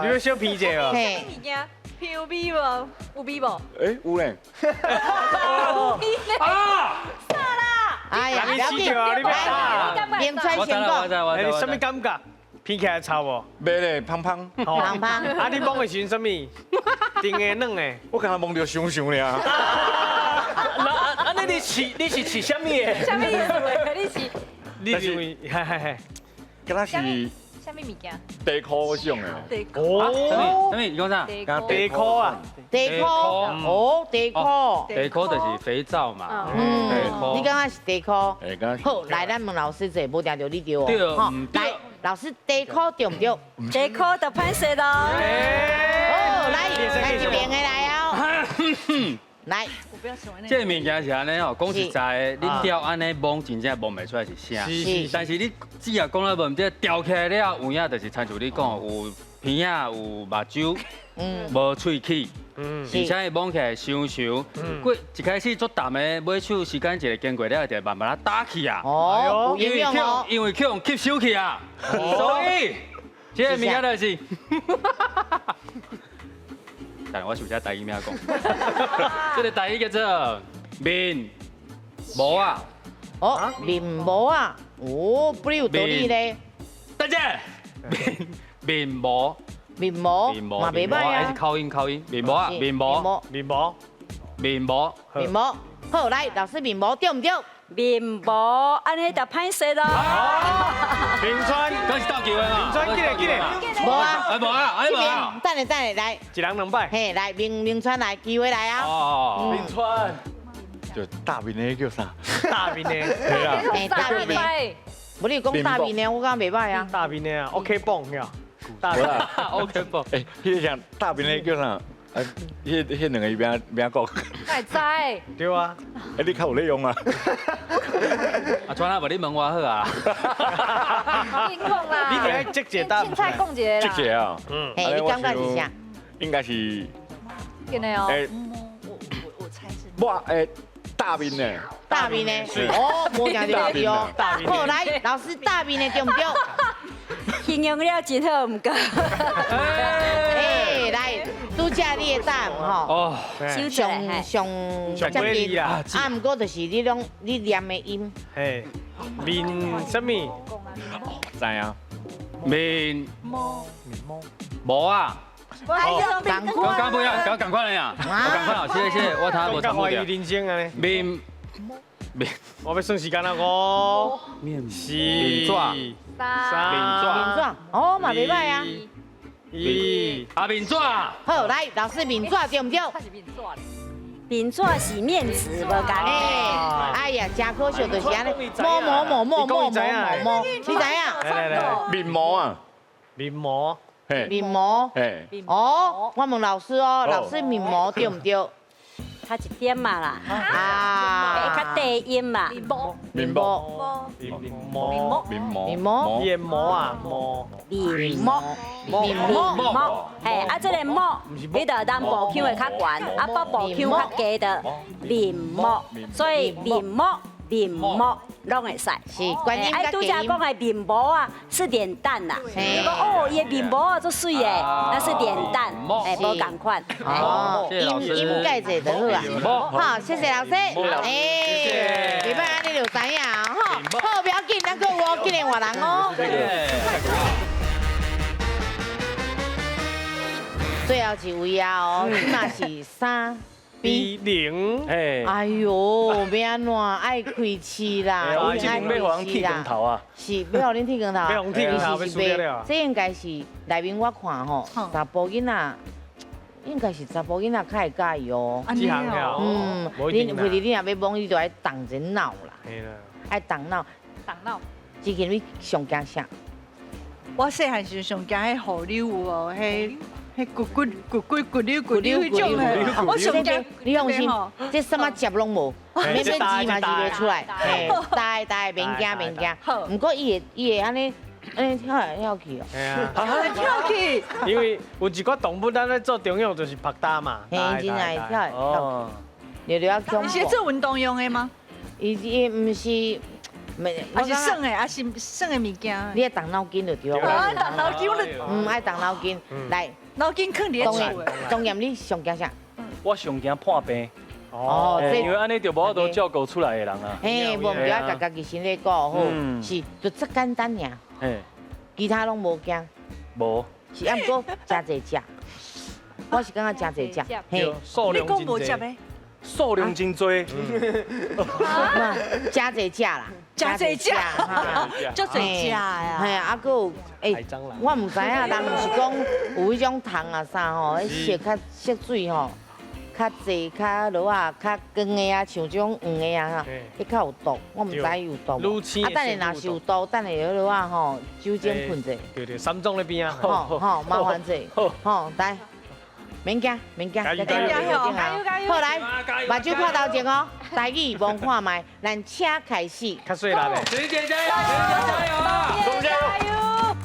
[SPEAKER 7] 你欲小皮者哦？
[SPEAKER 2] 嘿。
[SPEAKER 8] 有味無？有味無？
[SPEAKER 9] 哎，有咧。
[SPEAKER 4] 啊！
[SPEAKER 8] 啥啦？
[SPEAKER 2] 哎呀，不要緊，來，明川先講。
[SPEAKER 7] 哎，你啥物感覺？鼻起來臭無？
[SPEAKER 9] 袂咧，芳芳。
[SPEAKER 2] 芳芳。
[SPEAKER 7] 啊，你摸的時陣啥物？甜的、軟的？
[SPEAKER 9] 我敢若摸著香香爾。
[SPEAKER 7] 啊，那你是飼啥物的？
[SPEAKER 8] 啥物意思？你是？
[SPEAKER 7] 你是為？嘿嘿嘿。
[SPEAKER 9] 敢若是。
[SPEAKER 8] 啥物物件？
[SPEAKER 9] 地箍種的。
[SPEAKER 8] 地
[SPEAKER 7] 箍。哦。
[SPEAKER 4] 啥物？你講啥？
[SPEAKER 7] 地箍啊。
[SPEAKER 2] 地箍。哦，地箍。
[SPEAKER 4] 地箍就是肥皂嘛。
[SPEAKER 2] 嗯。你感覺是地箍？好，來，咱問老師者，無定著你對哦。
[SPEAKER 4] 對。
[SPEAKER 2] 來，老師，地箍對毋對？
[SPEAKER 12] 地箍就歹勢咯。
[SPEAKER 2] 好，來，來這邊的來哦。來。
[SPEAKER 4] 這个物件是按呢吼，講實在的，你吊按呢摸，真正摸袂出來是啥。但是你只要講了無毋對，吊起來了，有影就是親像你講，有鼻仔，有目睭，無喙齒，而且伊摸起來香香。過一開始足澹的，尾手時間一個經過了，就慢慢仔打起啊。
[SPEAKER 2] 哦，有營養哦。
[SPEAKER 4] 因為去予吸收去啊，所以這个物件就是。但我想寫台語名講，這个台語叫做面膜啊。
[SPEAKER 2] 哦，面膜啊，哦，不有道理咧。
[SPEAKER 4] 等下，面膜。
[SPEAKER 2] 面膜。
[SPEAKER 4] 面膜。面膜還是口音口音？面膜啊，面膜。
[SPEAKER 7] 面膜。
[SPEAKER 4] 面膜。
[SPEAKER 2] 面膜。好，來，老師面膜對毋對？
[SPEAKER 12] 面膜，按呢就歹勢咯。
[SPEAKER 7] 明川，
[SPEAKER 4] 剛是鬥球的嘛？
[SPEAKER 7] 明川，進來進來。
[SPEAKER 2] 無啊，
[SPEAKER 4] 哎無啊，哎無啊。
[SPEAKER 2] 等下等下來，
[SPEAKER 7] 一人兩擺。
[SPEAKER 2] 嘿，來明明川來，機會來啊。
[SPEAKER 4] 哦，
[SPEAKER 7] 明川。
[SPEAKER 9] 就大面的叫啥？
[SPEAKER 7] 大面的。
[SPEAKER 9] 對啦。
[SPEAKER 2] 嘿，大面的。無你講大面的，我感覺袂歹啊。
[SPEAKER 7] 大面的啊，OK 繃呀。大面
[SPEAKER 4] OK 繃。
[SPEAKER 9] 哎，彼個啥大面的叫啥？啊，彼兩個伊名名講。
[SPEAKER 8] 哪會知？
[SPEAKER 7] 對啊。
[SPEAKER 9] 哎，你較有咧用啊？
[SPEAKER 4] 啊，川啊，無你問我好啊。
[SPEAKER 8] 你講啦。
[SPEAKER 7] 你著愛積一個答。
[SPEAKER 8] 凊彩講一個啦。
[SPEAKER 9] 積一個啊。
[SPEAKER 7] 嗯。
[SPEAKER 2] 嘿，你感覺是啥？
[SPEAKER 9] 應該是。
[SPEAKER 8] 真的哦。
[SPEAKER 9] 哎，我哎，大面的。
[SPEAKER 2] 大面的。哦，無聽著對哦。
[SPEAKER 7] 大面。
[SPEAKER 2] 好，來，老師，大面的對毋對？
[SPEAKER 12] 形容了真好，毋過。
[SPEAKER 2] 哎，來，拄才你的答案吼，上上接近啊，毋過就是你攏你念的音。
[SPEAKER 7] 嘿，面啥物？
[SPEAKER 9] 知啊，
[SPEAKER 4] 面膜膜啊。
[SPEAKER 2] 仝
[SPEAKER 4] 款，刚不一样，刚仝款的呀，仝款哦，谢谢，我睇无全部
[SPEAKER 7] 怀疑人生按呢。
[SPEAKER 4] 面面，
[SPEAKER 7] 我欲算時間啦，五、四、
[SPEAKER 4] 面紙、
[SPEAKER 7] 三、
[SPEAKER 4] 面紙、
[SPEAKER 2] 面紙，哦嘛袂歹啊。
[SPEAKER 7] 一，
[SPEAKER 4] 啊面紙。
[SPEAKER 2] 好，來，老師面紙對毋對？
[SPEAKER 12] 面紙是面子，無仝。
[SPEAKER 2] 哎，哎呀，真可惜，就是按呢，摸摸摸摸摸摸摸，你知影？
[SPEAKER 7] 來來來，
[SPEAKER 9] 面膜啊，
[SPEAKER 7] 面膜。
[SPEAKER 2] 面膜，哦，我問老師哦，老師面膜對毋對？
[SPEAKER 12] 差一點嘛啦，
[SPEAKER 2] 啊，
[SPEAKER 12] 較低音嘛。
[SPEAKER 8] 面膜，
[SPEAKER 9] 面膜，
[SPEAKER 7] 面膜，
[SPEAKER 9] 面膜，
[SPEAKER 2] 面膜，
[SPEAKER 7] 面膜啊，膜，
[SPEAKER 12] 面膜，
[SPEAKER 2] 面膜，
[SPEAKER 12] 膜，嘿，啊，這个膜，你著南部腔會較懸，啊，北部腔較低的面膜，所以面膜面膜攏會使。
[SPEAKER 2] 是，觀音
[SPEAKER 12] 哎，拄才講的面膜啊，是臉蛋啦。你講哦，伊的面膜啊，足媠的，那是臉蛋，哎，無仝款。
[SPEAKER 2] 哦，音音蓋者就好啊。好，謝謝老師。哎，袂歹，按呢就知影吼。好，不要緊，咱閣有哦，今年換人哦。最後一位啊哦，這馬是3比0。哎呦，欲按怎愛開市啦？
[SPEAKER 7] 我這邊欲予人剃光頭啊！
[SPEAKER 2] 是欲予恁剃光頭？
[SPEAKER 1] 欲予剃光頭，欲輸了。
[SPEAKER 2] 這應該是內面我看吼，查埔囡仔應該是查埔囡仔較會佮意哦。
[SPEAKER 1] 這項了，
[SPEAKER 2] 嗯，你為你若欲摸，你就愛動一腦啦。愛動腦。
[SPEAKER 8] 動腦。
[SPEAKER 2] 之前你上驚啥？
[SPEAKER 3] 我細漢時上驚彼河流有無？彼彼骨骨骨骨骨溜骨溜彼種的，我上驚。
[SPEAKER 2] 你放心，這啥物汁攏無，免免治嘛治袂出來。嘿，大大免驚免驚。毋過伊會按呢，按呢跳來跳去哦。
[SPEAKER 3] 跳去。
[SPEAKER 1] 因為有一寡動物，咱咧做中藥就是曝焦嘛。
[SPEAKER 2] 嘿，真愛跳來跳去。了了恐怖。
[SPEAKER 3] 伊是做運動用的嗎？
[SPEAKER 2] 伊毋是。
[SPEAKER 3] 還是耍的，還是耍的物件。
[SPEAKER 2] 你愛動腦筋就對了。
[SPEAKER 3] 啊，動腦筋我
[SPEAKER 2] 嗯，愛動腦筋，來。
[SPEAKER 3] 腦筋囥佇咧厝的。
[SPEAKER 2] 當然，你上驚啥？
[SPEAKER 7] 我上驚破病。哦，因為按呢就無法度照顧厝內的人啊。
[SPEAKER 2] 嘿，無毋著愛共家己身體顧好，是就這簡單爾。
[SPEAKER 7] 嘿。
[SPEAKER 2] 其他攏無驚。
[SPEAKER 7] 無。
[SPEAKER 2] 是啊，毋過誠濟食，我是感覺誠濟食。
[SPEAKER 7] 嘿，數量真濟。數量真濟。
[SPEAKER 2] 誠濟食啦。
[SPEAKER 3] 誠濟食，足濟食啊！
[SPEAKER 2] 嘿啊，閣有欸，我毋知影，人毋是講有彼種蟲啊啥吼，彼色較色水吼，較濟較落啊，較光的啊，像這種黃的啊，彼較有毒，我毋知有毒無。啊，等下若是有毒，等下落啊吼，酒精噴者。
[SPEAKER 1] 對對，三種咧邊啊。
[SPEAKER 2] 吼吼，麻煩者，吼來。免驚，免驚，加油加油加油！好來，目睭看頭前哦，台語摸看覓，咱請開始。
[SPEAKER 1] 較細力嘞。
[SPEAKER 4] 水姐加油！水姐加油啊！
[SPEAKER 7] 加油！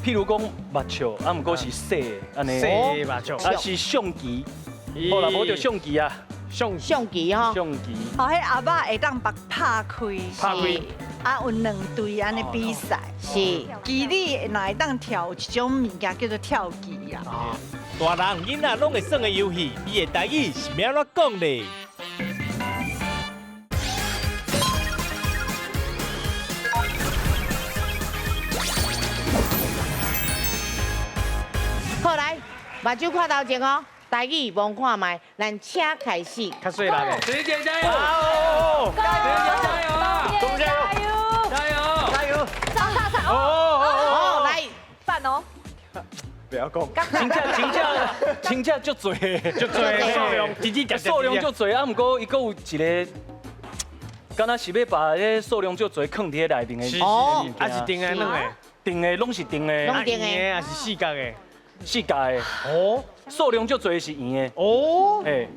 [SPEAKER 7] 譬如講目笑，啊，毋過是細的，按呢。
[SPEAKER 1] 細目笑。
[SPEAKER 7] 啊是相機，好啦，無就相機啊。
[SPEAKER 1] 相
[SPEAKER 2] 機吼。
[SPEAKER 7] 相機。
[SPEAKER 3] 哦，彼阿爸會當把拍開。
[SPEAKER 1] 拍開。
[SPEAKER 3] 啊，有兩隊按呢比賽。
[SPEAKER 2] 是。
[SPEAKER 3] 其你若會當跳，有一種物件叫做跳棋啊。
[SPEAKER 1] 大人囡仔攏會耍的遊戲，伊的台語是欲按怎講咧？
[SPEAKER 2] 好來，目睭看頭前哦，台語摸看覓，咱請開始。
[SPEAKER 1] 較細力咧。
[SPEAKER 4] 水姐加油！加油！加油！加油！加油！
[SPEAKER 6] 加油！
[SPEAKER 8] 上！
[SPEAKER 1] 哦
[SPEAKER 2] 哦，來，
[SPEAKER 8] 讚哦！
[SPEAKER 11] 不要講，
[SPEAKER 7] 真正足濟，
[SPEAKER 1] 足濟數量，直直
[SPEAKER 7] 數量足濟啊！毋過伊閣有一個，敢若是欲把彼數量足濟囥佇內面的。
[SPEAKER 1] 哦，啊是定的軟的，
[SPEAKER 7] 定的攏是定的，
[SPEAKER 2] 攏定的，
[SPEAKER 1] 還是四角的？
[SPEAKER 7] 四角的。哦，數量足濟是圓的。
[SPEAKER 1] 哦，
[SPEAKER 7] 嘿，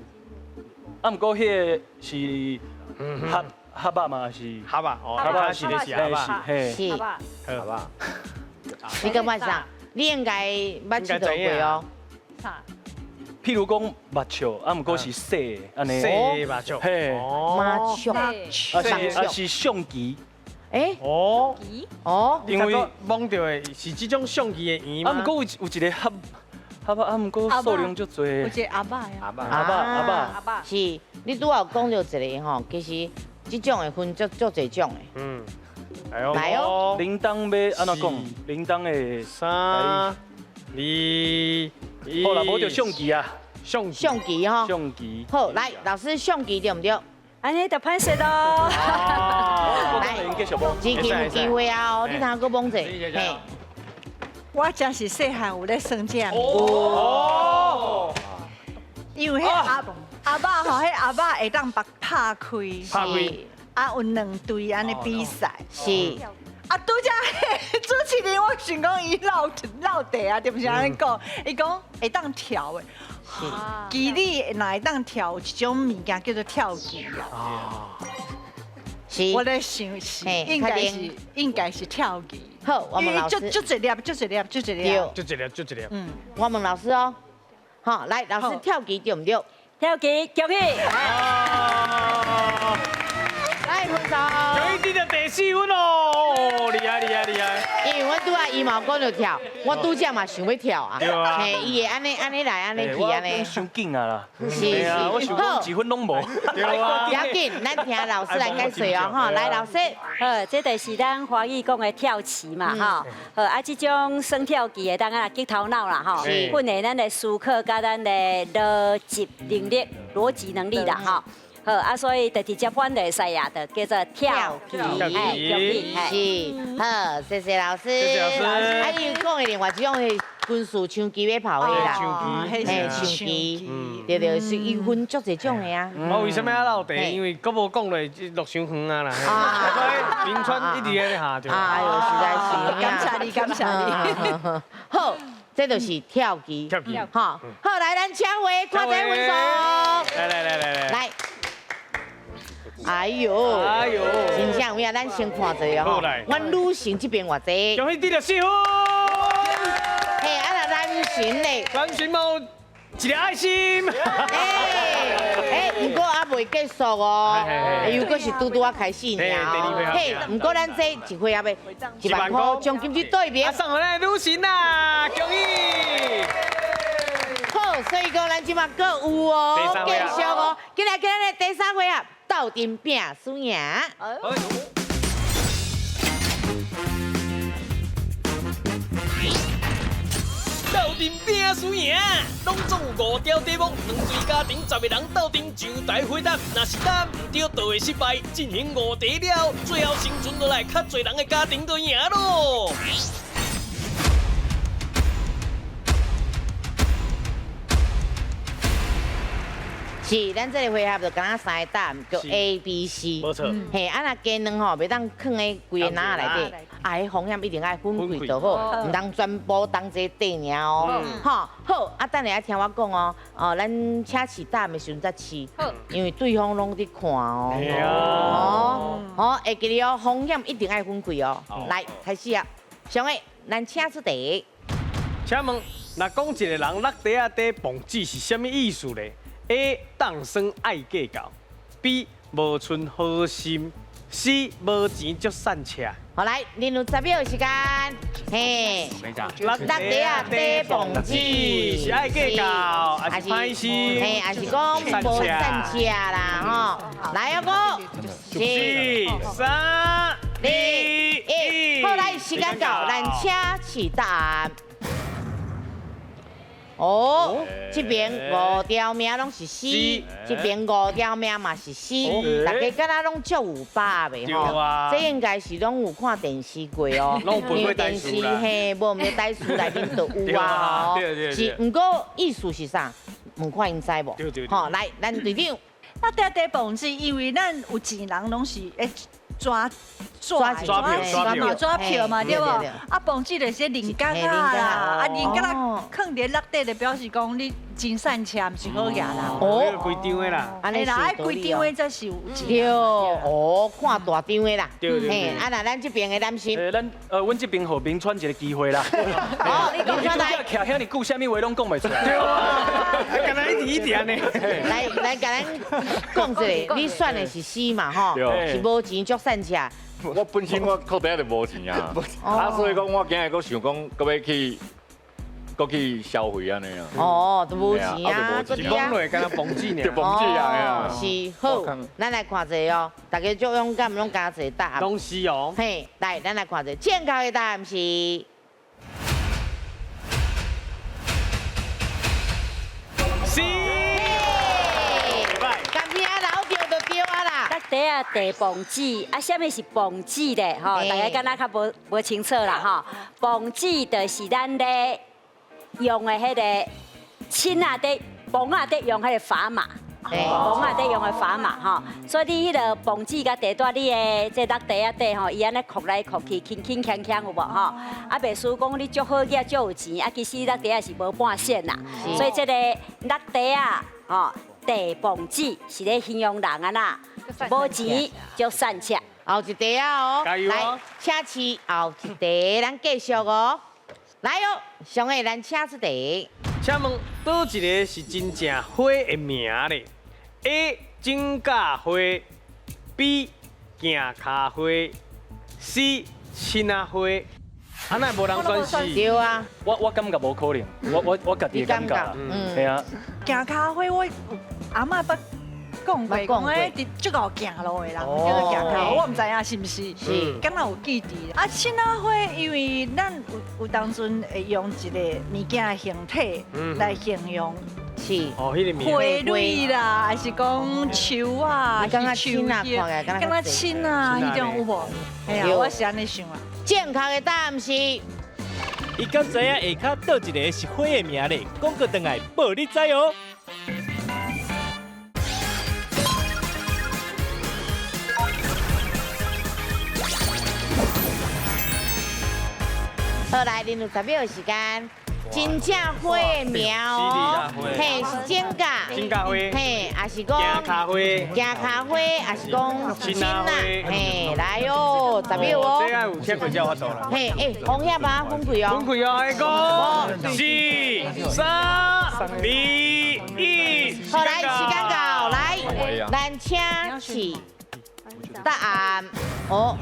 [SPEAKER 7] 啊毋過彼個是合合仔嘛是？
[SPEAKER 1] 合仔，合仔是咧是合仔，
[SPEAKER 7] 嘿，
[SPEAKER 2] 是
[SPEAKER 8] 合仔。
[SPEAKER 1] 合仔。
[SPEAKER 2] 你感覺啥？你應該捌𨑨迌過哦。
[SPEAKER 8] 啥？
[SPEAKER 7] 譬如講目笑，啊，毋過是細的，按呢。
[SPEAKER 1] 細目笑。
[SPEAKER 7] 嘿。
[SPEAKER 2] 麻雀。
[SPEAKER 7] 啊是相機。
[SPEAKER 2] 欸。
[SPEAKER 1] 哦。
[SPEAKER 2] 哦。
[SPEAKER 1] 因為摸著的是這種相機的圓嗎？
[SPEAKER 7] 啊，毋過有一個合合啊，毋過數量足濟。
[SPEAKER 3] 有一個阿爸呀。
[SPEAKER 7] 阿爸。阿爸。
[SPEAKER 2] 阿爸。是，你拄仔有講著一個吼，其實這種的分足足濟種的。
[SPEAKER 1] 嗯。
[SPEAKER 2] 來哦！
[SPEAKER 7] 鈴鐺欲按怎講？鈴鐺的
[SPEAKER 1] 3、2、1。
[SPEAKER 7] 好啦，無就相機啊，
[SPEAKER 1] 相
[SPEAKER 2] 機吼。
[SPEAKER 7] 相機。
[SPEAKER 2] 好，來，老師相機對毋對？
[SPEAKER 12] 按呢就歹勢囉。
[SPEAKER 2] 來，這個有機會啊！你通閣摸者。嘿。
[SPEAKER 3] 我真是細漢有咧耍這个。
[SPEAKER 1] 哦。
[SPEAKER 3] 因為彼阿阿爸吼，彼阿爸會當把拍開。
[SPEAKER 1] 拍開。
[SPEAKER 3] 啊，有兩隊按呢比賽。
[SPEAKER 2] 是。
[SPEAKER 3] 啊，拄才主持人，我想講伊落落地啊，對毋是按呢講？伊講會當跳的。是。其你若會當跳，有一種物件叫做跳棋啊。
[SPEAKER 2] 是。
[SPEAKER 3] 我咧想是應該是跳棋。
[SPEAKER 2] 好，我問老師。
[SPEAKER 3] 就一粒，就一粒，就一粒。
[SPEAKER 1] 就一粒，就一粒。
[SPEAKER 3] 嗯。
[SPEAKER 2] 我問老師哦。好，來，老師跳棋對毋對？
[SPEAKER 12] 跳棋，恭喜。
[SPEAKER 2] 來，分数。
[SPEAKER 7] 恭喜得到第四分哦，厉害厉害厉害！
[SPEAKER 2] 因为阮拄仔伊嘛有讲著跳，我拄才嘛想欲跳啊。
[SPEAKER 7] 对啊。
[SPEAKER 2] 嘿，伊会按呢按呢来，按呢去按呢。
[SPEAKER 7] 伤紧啊啦。
[SPEAKER 2] 是是。
[SPEAKER 7] 我想讲一分拢无。对啊。
[SPEAKER 2] 不要紧，咱听老师来解说哦，吼，来老师。
[SPEAKER 12] 好，这就是咱华语讲的跳棋嘛，吼。好，啊，这种耍跳棋会当按呢激头脑啦，吼，训练咱的思考佮咱的逻辑能力、逻辑能力啦，吼。好啊，所以就直接翻就会使啊，就叫做跳棋，
[SPEAKER 2] 是，好，谢谢老师。
[SPEAKER 7] 谢谢老师。
[SPEAKER 2] 啊，伊讲的另外一种是军事枪击马炮的啦，嘿，枪击，对对，是伊分足济种的啊。
[SPEAKER 13] 我为啥物爱落地？因为阁无讲落落伤远啊啦。所以明川一直咧下就。
[SPEAKER 2] 哎呦，实在是。
[SPEAKER 3] 感谢你，感谢你。
[SPEAKER 2] 好。这就是跳棋，
[SPEAKER 13] 跳棋，
[SPEAKER 2] 好，好，来，咱请回，看这分数。
[SPEAKER 13] 来来来来来。
[SPEAKER 2] 来。哎呦，哎呦，真正有影，咱先看一下吼。阮女性这边偌济？
[SPEAKER 13] 恭喜得到四分。
[SPEAKER 2] 嘿，啊若男神咧？
[SPEAKER 13] 男神嘛有一个爱心。
[SPEAKER 2] 哎，毋过犹未结束哦，又阁是拄拄仔开始尔哦。嘿，毋过咱这一回合的一万块奖金去对面。
[SPEAKER 13] 送予咱女神啦，恭喜！
[SPEAKER 2] 好，所以讲咱这马阁有哦，继续哦，进来今日第三回合，斗阵拼输赢。
[SPEAKER 1] 斗阵拼输赢，拢总有五条题目，两队家庭10个人斗阵上台回答，若是答毋对，就会失败。进行5题了，最后生存落来较济人的家庭就赢咯。
[SPEAKER 2] 是，咱这个回合就敢若三个答案，叫 A、B、C。
[SPEAKER 13] 无错。
[SPEAKER 2] 嘿，啊若鸡卵吼，袂当囥佇规个篮仔内底，啊，彼风险一定爱分开就好，毋通全部同齐缀尔哦。吼，好，啊，等下爱听我讲哦，哦，咱请试答案的时阵才试，因为对方拢伫看哦。哦，好，会记得哦，风险一定爱分开哦。来，开始啊，上个，咱请出题。
[SPEAKER 13] 请问，若讲一个人落地仔底蹦子是啥物意思咧？A. 当生爱计较，B. 无存好心，C. 无钱足散车。
[SPEAKER 2] 好来，恁有10秒时间，嘿，落地仔底蹦子
[SPEAKER 13] 是爱计较，还是歹心？
[SPEAKER 2] 嘿，还是讲无散车啦，吼。来哦，五、四、
[SPEAKER 13] 三、二、一，
[SPEAKER 2] 好，来，时间到，咱请试答案。哦，这边5条命拢是 C，这边5条命嘛是 C，大家敢若拢足有把握的吼。这应该是拢有看电视过哦，
[SPEAKER 13] 因为
[SPEAKER 2] 电视嘿，无毋对台词内面就有啊。是，毋过意思是啥？问看𪜶知无？吼，来，咱队长。
[SPEAKER 3] 那底底蹦子，因为咱有钱人拢是会抓抓
[SPEAKER 13] 抓票
[SPEAKER 3] 抓票嘛，对无？啊，蹦子就是零角仔啦，啊，零角仔囥伫落底就表示讲你真散车，毋是好额啦。
[SPEAKER 13] 哦，规张的啦。
[SPEAKER 3] 按呢啦，爱规张的才是有钱。
[SPEAKER 2] 对，哦，看大张的啦。
[SPEAKER 7] 对对。
[SPEAKER 2] 嘿，啊，那咱这边的男生。
[SPEAKER 7] 咱阮这边予明川一个机会啦。
[SPEAKER 2] 哦，明川来。
[SPEAKER 7] 徛遐尔久，啥物话拢讲袂出来。对啊，敢若一直一直按呢。
[SPEAKER 2] 来来，共咱讲一下，你选的是 C 嘛？吼，是无钱足散车。
[SPEAKER 9] 我本身我裤袋就无钱啊，啊，所以讲我今日阁想讲，阁欲去，阁去消费按呢啊。
[SPEAKER 2] 哦，都无钱啊，
[SPEAKER 13] 阁讲落敢若蹦子尔。
[SPEAKER 9] 就蹦子啊！
[SPEAKER 2] 是好，咱来看一下哦，大家足勇敢，拢加一个答案。
[SPEAKER 13] 拢是哦。
[SPEAKER 2] 嘿，来，咱来看一下，正确的答案是。
[SPEAKER 13] C。
[SPEAKER 12] 底啊，地蹦子啊，啥物是蹦子咧？吼，大家敢若较无清楚啦，吼。蹦子就是咱咧用的彼个枪仔底、蹦仔底用彼个砝码，蹦仔底用的砝码吼。所以你彼个蹦子佮地带你的这落地仔底吼，伊按呢扣来扣去，轻轻锵锵有无吼？啊，袂输讲你足好额足有钱，啊，其实落地仔是无半线啦。所以这个落地仔吼，地蹦子是咧形容人啊啦。无钱就散车，
[SPEAKER 2] 后一题啊哦，来，请试后一题，咱继续哦。来哦，上个咱请出题。
[SPEAKER 13] 请问佗一个是真正花的名咧？A. 指甲花，B. 行跤花，C 凊仔花。啊，哪會無人選 C？
[SPEAKER 2] 對啊。
[SPEAKER 7] 我感覺無可能，我家己的感覺啦，係啊。
[SPEAKER 3] 行跤花我阿嬤捌講過，講咧佇足𠢕行路的人叫做行跤，我毋知影是毋是，敢若有記佇。啊，凊仔花因為咱有當陣會用一個物件的形體來形容。
[SPEAKER 2] 是。
[SPEAKER 13] 哦，彼個
[SPEAKER 3] 花蕊啦，還是講樹啊，
[SPEAKER 2] 感覺凊仔看起來
[SPEAKER 3] 敢若凊仔彼種有無？嘿啊，我是按呢想啊。
[SPEAKER 2] 正確的答案是。
[SPEAKER 1] 伊敢知影下跤佗一个是花的名咧？廣告轉來報你知哦。
[SPEAKER 2] 好，來進入10秒時間。真正花的名哦，嘿，是指甲，
[SPEAKER 13] 指甲花，
[SPEAKER 2] 嘿，也是講
[SPEAKER 13] 行跤花，
[SPEAKER 2] 行跤花，也是講凊仔，嘿，來哦，10秒哦。
[SPEAKER 13] 這個有聽過才有法度啦。
[SPEAKER 2] 嘿，欸，紅葉啊，分開哦。
[SPEAKER 13] 分開哦，五、四、三、二、一。
[SPEAKER 2] 好，來，時間到，來，咱請示答案。哦，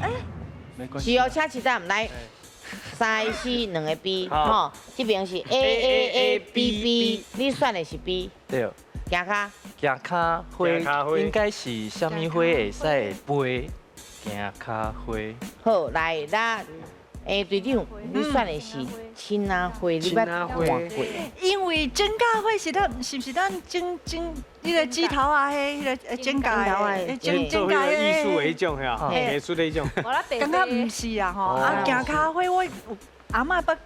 [SPEAKER 2] 是哦，請示答案來。3、4、2個 B，吼，這邊是 A A A B B，你選的是 B。
[SPEAKER 6] 對。
[SPEAKER 2] 行跤。
[SPEAKER 6] 行跤花應該是啥物花會使會飛？行跤花。
[SPEAKER 2] 好，來，咱隊長，你選的是凊仔花，你捌看過？
[SPEAKER 3] 因為指甲花是咱，是毋是咱整整彼個指頭啊？彼個指甲的，指
[SPEAKER 13] 做彼個藝術的彼種，嚇，藝術的彼種。
[SPEAKER 3] 感覺毋是啊，吼！啊，行跤花我阿嬤捌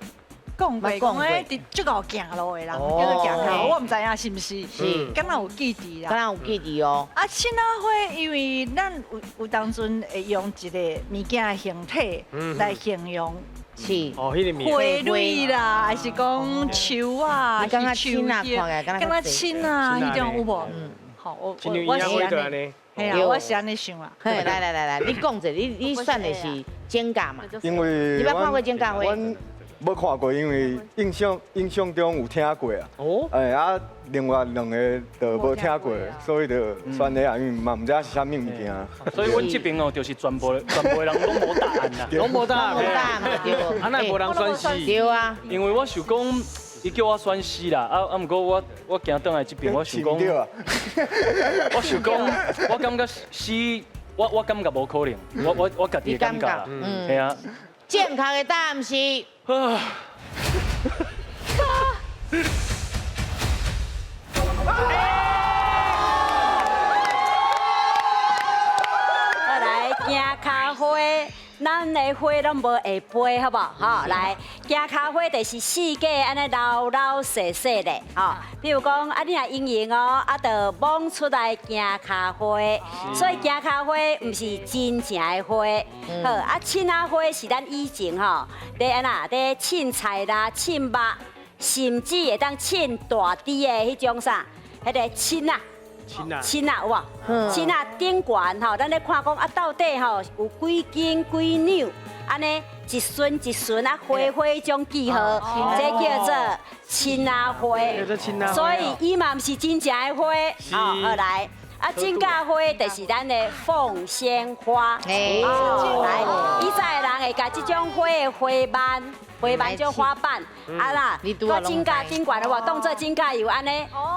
[SPEAKER 3] 講過，講咧佇足𠢕行路的人叫做行跤，我毋知影是毋是，敢若有記佇啦。
[SPEAKER 2] 敢若有記佇哦。
[SPEAKER 3] 啊，凊仔花因為咱有當陣會用一個物件的形體來形容。
[SPEAKER 2] 是。
[SPEAKER 13] 哦，彼個
[SPEAKER 3] 花蕊啦，還是講樹啊，
[SPEAKER 2] 感覺凊仔看起來
[SPEAKER 3] 敢若凊仔彼種有無？好，我是按呢，嘿啊，我是按呢想啊。
[SPEAKER 2] 來來來來，你講者，你選的是指甲嘛？
[SPEAKER 11] 因為
[SPEAKER 2] 你捌看過指甲花？
[SPEAKER 11] 無看過，因為印象中有聽過啊。哦。哎啊，另外兩個就無聽過，所以就選的啊，因為嘛毋知影是啥物物件。
[SPEAKER 7] 所以阮這邊哦，就是全部的人攏無答案啦。攏無答案。
[SPEAKER 2] 對。
[SPEAKER 7] 啊，哪會無人選 C？
[SPEAKER 2] 對啊。
[SPEAKER 7] 因為我想講，伊叫我選 C 啦，啊，毋過我行轉來這邊，我想講，我想講，我感覺 C，我感覺無可能，我家己的感覺啦，係啊。
[SPEAKER 2] 正確的答案是。
[SPEAKER 12] 來，行跤花，咱的花攏無會飛，好無？吼，來，行跤花就是四季按呢老老細細的，吼。比如講，啊，你若閒閒哦，啊，就摸出來行跤花，所以行跤花毋是真正的花。好，啊，凊仔花是咱以前吼，咧按怎咧凊菜啦、凊肉，甚至會當凊大滴的彼種啥，彼個凊仔。凊仔有無？凊仔頂懸吼，咱咧看講啊，到底吼有幾斤幾兩？按呢一巡一巡啊，花花種記號，這叫做凊仔花。所以伊嘛毋是真正的花。哦，好來，啊，指甲花就是咱的鳳仙花。哦，來，以前的人會共這種花的花瓣。花瓣叫花瓣，啊啦，個指甲頂懸的話，當做指甲油按呢，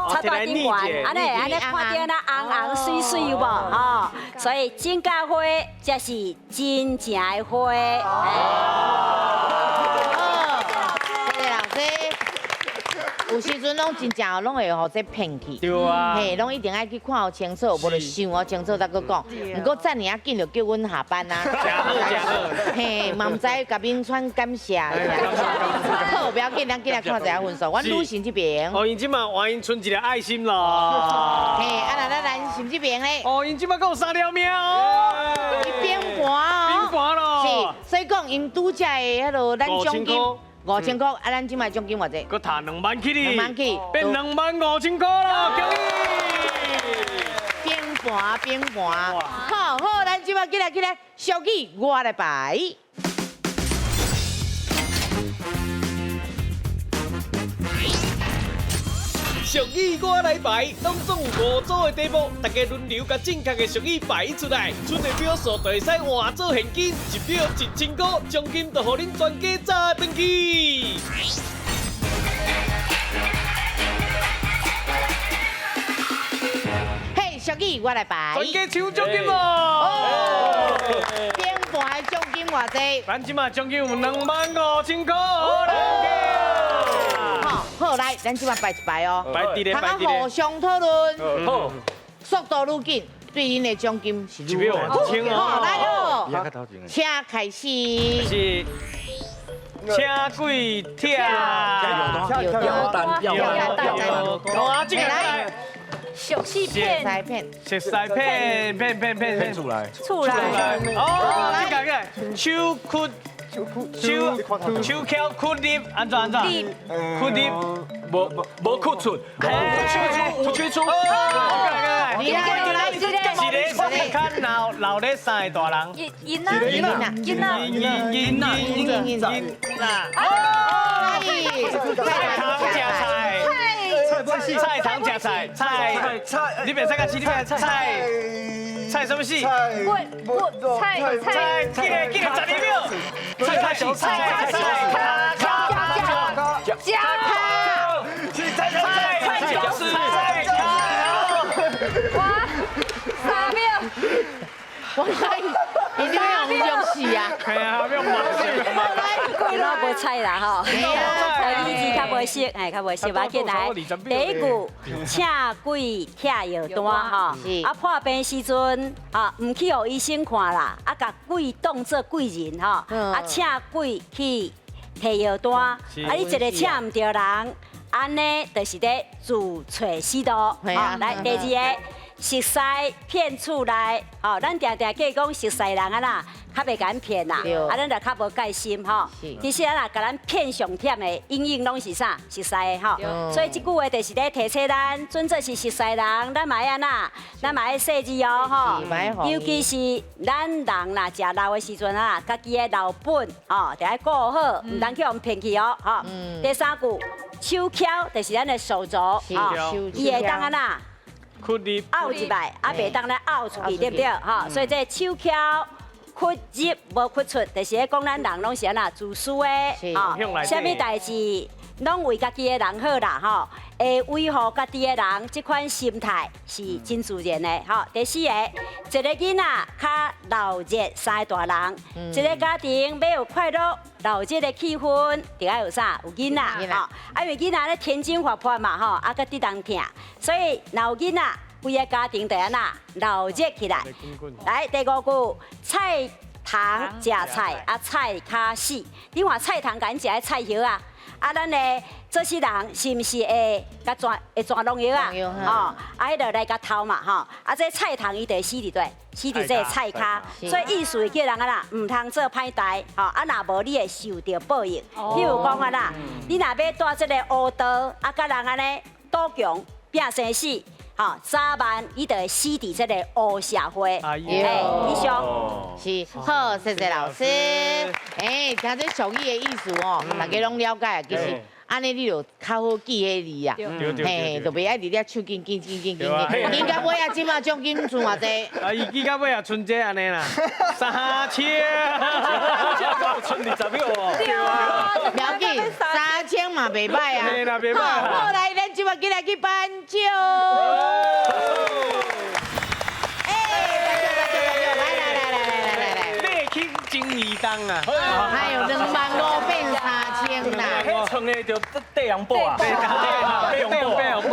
[SPEAKER 12] 插在頂懸，按呢按呢看著那紅紅媠媠有無？吼，所以指甲花才是真正的花。
[SPEAKER 2] 謝謝老師。有時陣攏真正攏會予這騙去，
[SPEAKER 13] 對啊，
[SPEAKER 2] 嘿，攏一定愛去看予清楚，無就想予清楚才閣講。毋過遮爾仔緊就叫阮下班啊，嘿，嘛毋知共銘川感謝。好，不要緊，咱緊來看一下分數。阮女神這邊，
[SPEAKER 13] 哦，𪜶這馬歡迎剩一個愛心咯。
[SPEAKER 2] 嘿，啊那咱男神這邊咧，
[SPEAKER 13] 哦，𪜶這馬閣有3條命哦，
[SPEAKER 2] 伊變盤哦，
[SPEAKER 13] 變盤咯。
[SPEAKER 2] 是，所以講𪜶拄才的彼落咱獎金。5000塊，啊，咱這擺獎金偌濟？
[SPEAKER 13] 閣趁2萬去哩，2
[SPEAKER 2] 萬去，
[SPEAKER 13] 變2萬5千塊咯，恭喜！
[SPEAKER 2] 变盘变盘，好好，咱這擺起來起來，小記我來排。
[SPEAKER 1] 俗语我来排，当中有五组的题目，大家轮流共正确的俗语排出来，剩的秒数就会使换做现金，一秒1000块，奖金就予恁全家炸转去。
[SPEAKER 2] 嘿，俗语我来排，
[SPEAKER 13] 全家抢奖金哦！
[SPEAKER 2] 顶盘的奖金偌济？
[SPEAKER 13] 咱这马奖金有2万5千块。
[SPEAKER 2] 好，好来，咱这马排一排哦，
[SPEAKER 13] 排伫咧，排伫咧，
[SPEAKER 2] 互相讨论，
[SPEAKER 13] 好，
[SPEAKER 2] 速度愈紧，对恁的奖金是愈
[SPEAKER 13] 高。好，
[SPEAKER 2] 来哦，请开始。
[SPEAKER 13] 是，请鬼跳，
[SPEAKER 11] 跳单，
[SPEAKER 13] 跳单，哇，这个来。
[SPEAKER 8] 熟悉片，
[SPEAKER 13] 熟悉片，片片片
[SPEAKER 11] 片出来，
[SPEAKER 8] 出来，
[SPEAKER 13] 哦，这个个，手屈，手手翘屈入，按怎按怎？屈入，
[SPEAKER 7] 无无屈出，有屈出，
[SPEAKER 2] 来来来，
[SPEAKER 13] 一个较老老咧三个大人，
[SPEAKER 8] 囡仔，囡仔，囡仔，
[SPEAKER 13] 囡仔，囡仔，哦，菜堂食菜。菜堂食菜，菜菜，你别使甲吃，你别菜菜什么戏？
[SPEAKER 8] 菜菜
[SPEAKER 13] 菜，记得记得12秒。菜菜菜菜菜卡卡
[SPEAKER 8] 加
[SPEAKER 13] 卡，菜菜菜就是菜卡。
[SPEAKER 8] 哇，3秒。
[SPEAKER 2] 我来，你这边用死啊？
[SPEAKER 13] 系啊，用马
[SPEAKER 12] 伊拢无菜啦吼，台语字较无熟，哎，较无熟，无要紧来。第一句，请鬼拆药单吼，啊破病时阵，啊毋去予医生看啦，啊共鬼当做贵人吼，啊请鬼去提药单，啊你一个请毋著人，按呢就是咧自揣死路。好，来第二个，熟似骗厝内，吼，咱定定计讲熟似人啊啦。较袂共咱骗啦，啊，咱就较无戒心吼。其实啊，若共咱骗上忝的，永远拢是啥？熟似的吼。所以这句话就是咧提醒咱，准做是熟似人，咱嘛爱按怎？咱嘛爱细致哦吼。尤其是咱人若食老的时阵啊，家己的老本吼，得爱顾好，毋通去予骗去哦吼。第三句，手翘就是咱的手肘，吼，伊会当按怎？拗入来，啊，袂当咧拗出去，对不对？吼，所以这手翘。屈入无屈出，就是咧讲咱人拢是按怎自私的，吼，啥物代志拢为家己的人好啦，吼，会维护家己的人，这款心态是真自然的，吼。第四个，一个囡仔较闹热，三个大人，一个家庭欲有快乐闹热的气氛，就爱有啥？有囡仔，吼，啊，因为囡仔咧天真活泼嘛，吼，啊，阁得人疼，所以若有囡仔。规个家庭就按怎闹热起来。来，第五句，菜堂食菜，啊菜跤死。你看菜堂共𪜶食的菜叶啊，啊咱的做事人是毋是会共转会转农药啊？哦，啊彼就来共偷嘛吼。啊这菜堂伊就会死伫佗，死伫这个菜跤。所以意思叫人啊啦，毋通做歹代，吼啊若无你会受著报应。譬如讲啊啦，你若欲带这个乌刀，啊共人按呢赌强拼生死。吼，早晚伊就会死伫这个乌社会。哎，以上
[SPEAKER 2] 是好，谢谢老师。哎，听这俗语的意思哦，大家拢了解。其实按呢，你就较好记彼字啊。嘿，就袂爱伫遐手紧紧紧紧紧紧。记到尾啊，这马奖金剩偌济？
[SPEAKER 13] 啊，伊记到尾啊，剩这按呢啦，3000。剩20秒哦。
[SPEAKER 2] 对啊。不要紧，3000嘛袂歹啊。
[SPEAKER 13] 嘿啦，袂歹。
[SPEAKER 2] 好，来，咱这马紧来去颁奖。哎，来来来来来来来，
[SPEAKER 13] 礼轻情意重啊！
[SPEAKER 2] 哎呦，2万5变3000啦！
[SPEAKER 7] 迄创的就地阳宝啊，
[SPEAKER 13] 地阳宝，地阳宝，
[SPEAKER 2] 无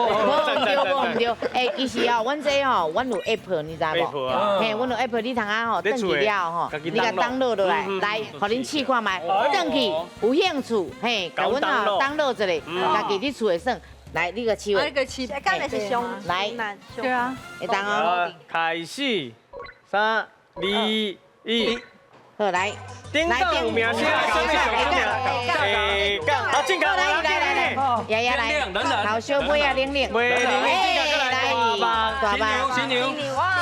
[SPEAKER 2] 对无对，哎，其实哦，阮这吼，阮有 app，你知无？嘿，阮有 app，你通啊吼，转去了吼，你共 download 落来，来，予恁试看觅，转去有兴趣，嘿，共阮哦 download 一下，家己伫厝会算。来，你个试。
[SPEAKER 5] 你个试，敢会是上
[SPEAKER 2] 来，
[SPEAKER 3] 对啊，
[SPEAKER 2] 会当哦。
[SPEAKER 13] 开始，3、2、1。
[SPEAKER 2] 好来，
[SPEAKER 13] 顶档有名声，下杠，好，进来
[SPEAKER 2] 来来来，爷爷来，好小妹啊，玲玲，
[SPEAKER 13] 玲玲，
[SPEAKER 2] 来，大巴，
[SPEAKER 7] 新牛，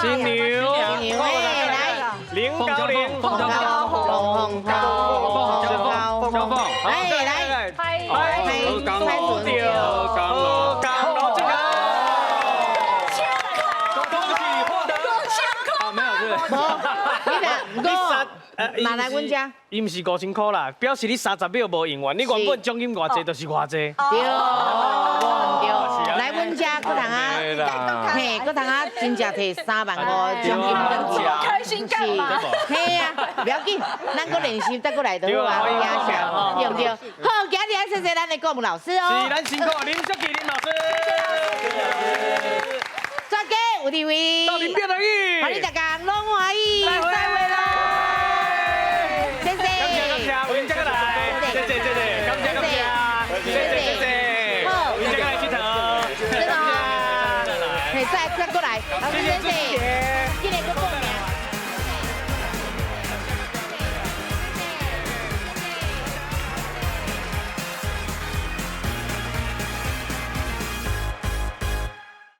[SPEAKER 13] 新牛，
[SPEAKER 2] 新牛，哎，来，0
[SPEAKER 13] 高0，
[SPEAKER 2] 红高，红高，红高，
[SPEAKER 4] 凤，
[SPEAKER 2] 哎，来，
[SPEAKER 13] 拍，
[SPEAKER 2] 拍，
[SPEAKER 13] 拍，准，
[SPEAKER 2] 高，
[SPEAKER 13] 高，
[SPEAKER 2] 拿来阮遮。
[SPEAKER 13] 伊毋是5000箍啦，表示你30秒无用完，你原本奖金偌济就是偌济。
[SPEAKER 2] 对，对，来阮遮阁通啊，嘿，阁通啊，真正提3万5奖金。
[SPEAKER 3] 开心干嘛？
[SPEAKER 2] 嘿啊，不要紧，咱阁练习再阁来就好啊，对毋对？好，今日爱谢谢咱的顾问老师哦。
[SPEAKER 13] 是，咱辛苦林淑琪林老师。
[SPEAKER 2] 专家有地位。
[SPEAKER 13] 到林变来去。
[SPEAKER 2] 欢迎大家拢欢喜，再会喽。谢谢。
[SPEAKER 13] 感谢感谢，有闲再来。谢谢谢谢，感谢感谢，谢谢谢谢。
[SPEAKER 2] 好，
[SPEAKER 13] 有闲再来𨑨迌。
[SPEAKER 2] 真的哦。嘿，再过来，老师谢谢。今日阁报名。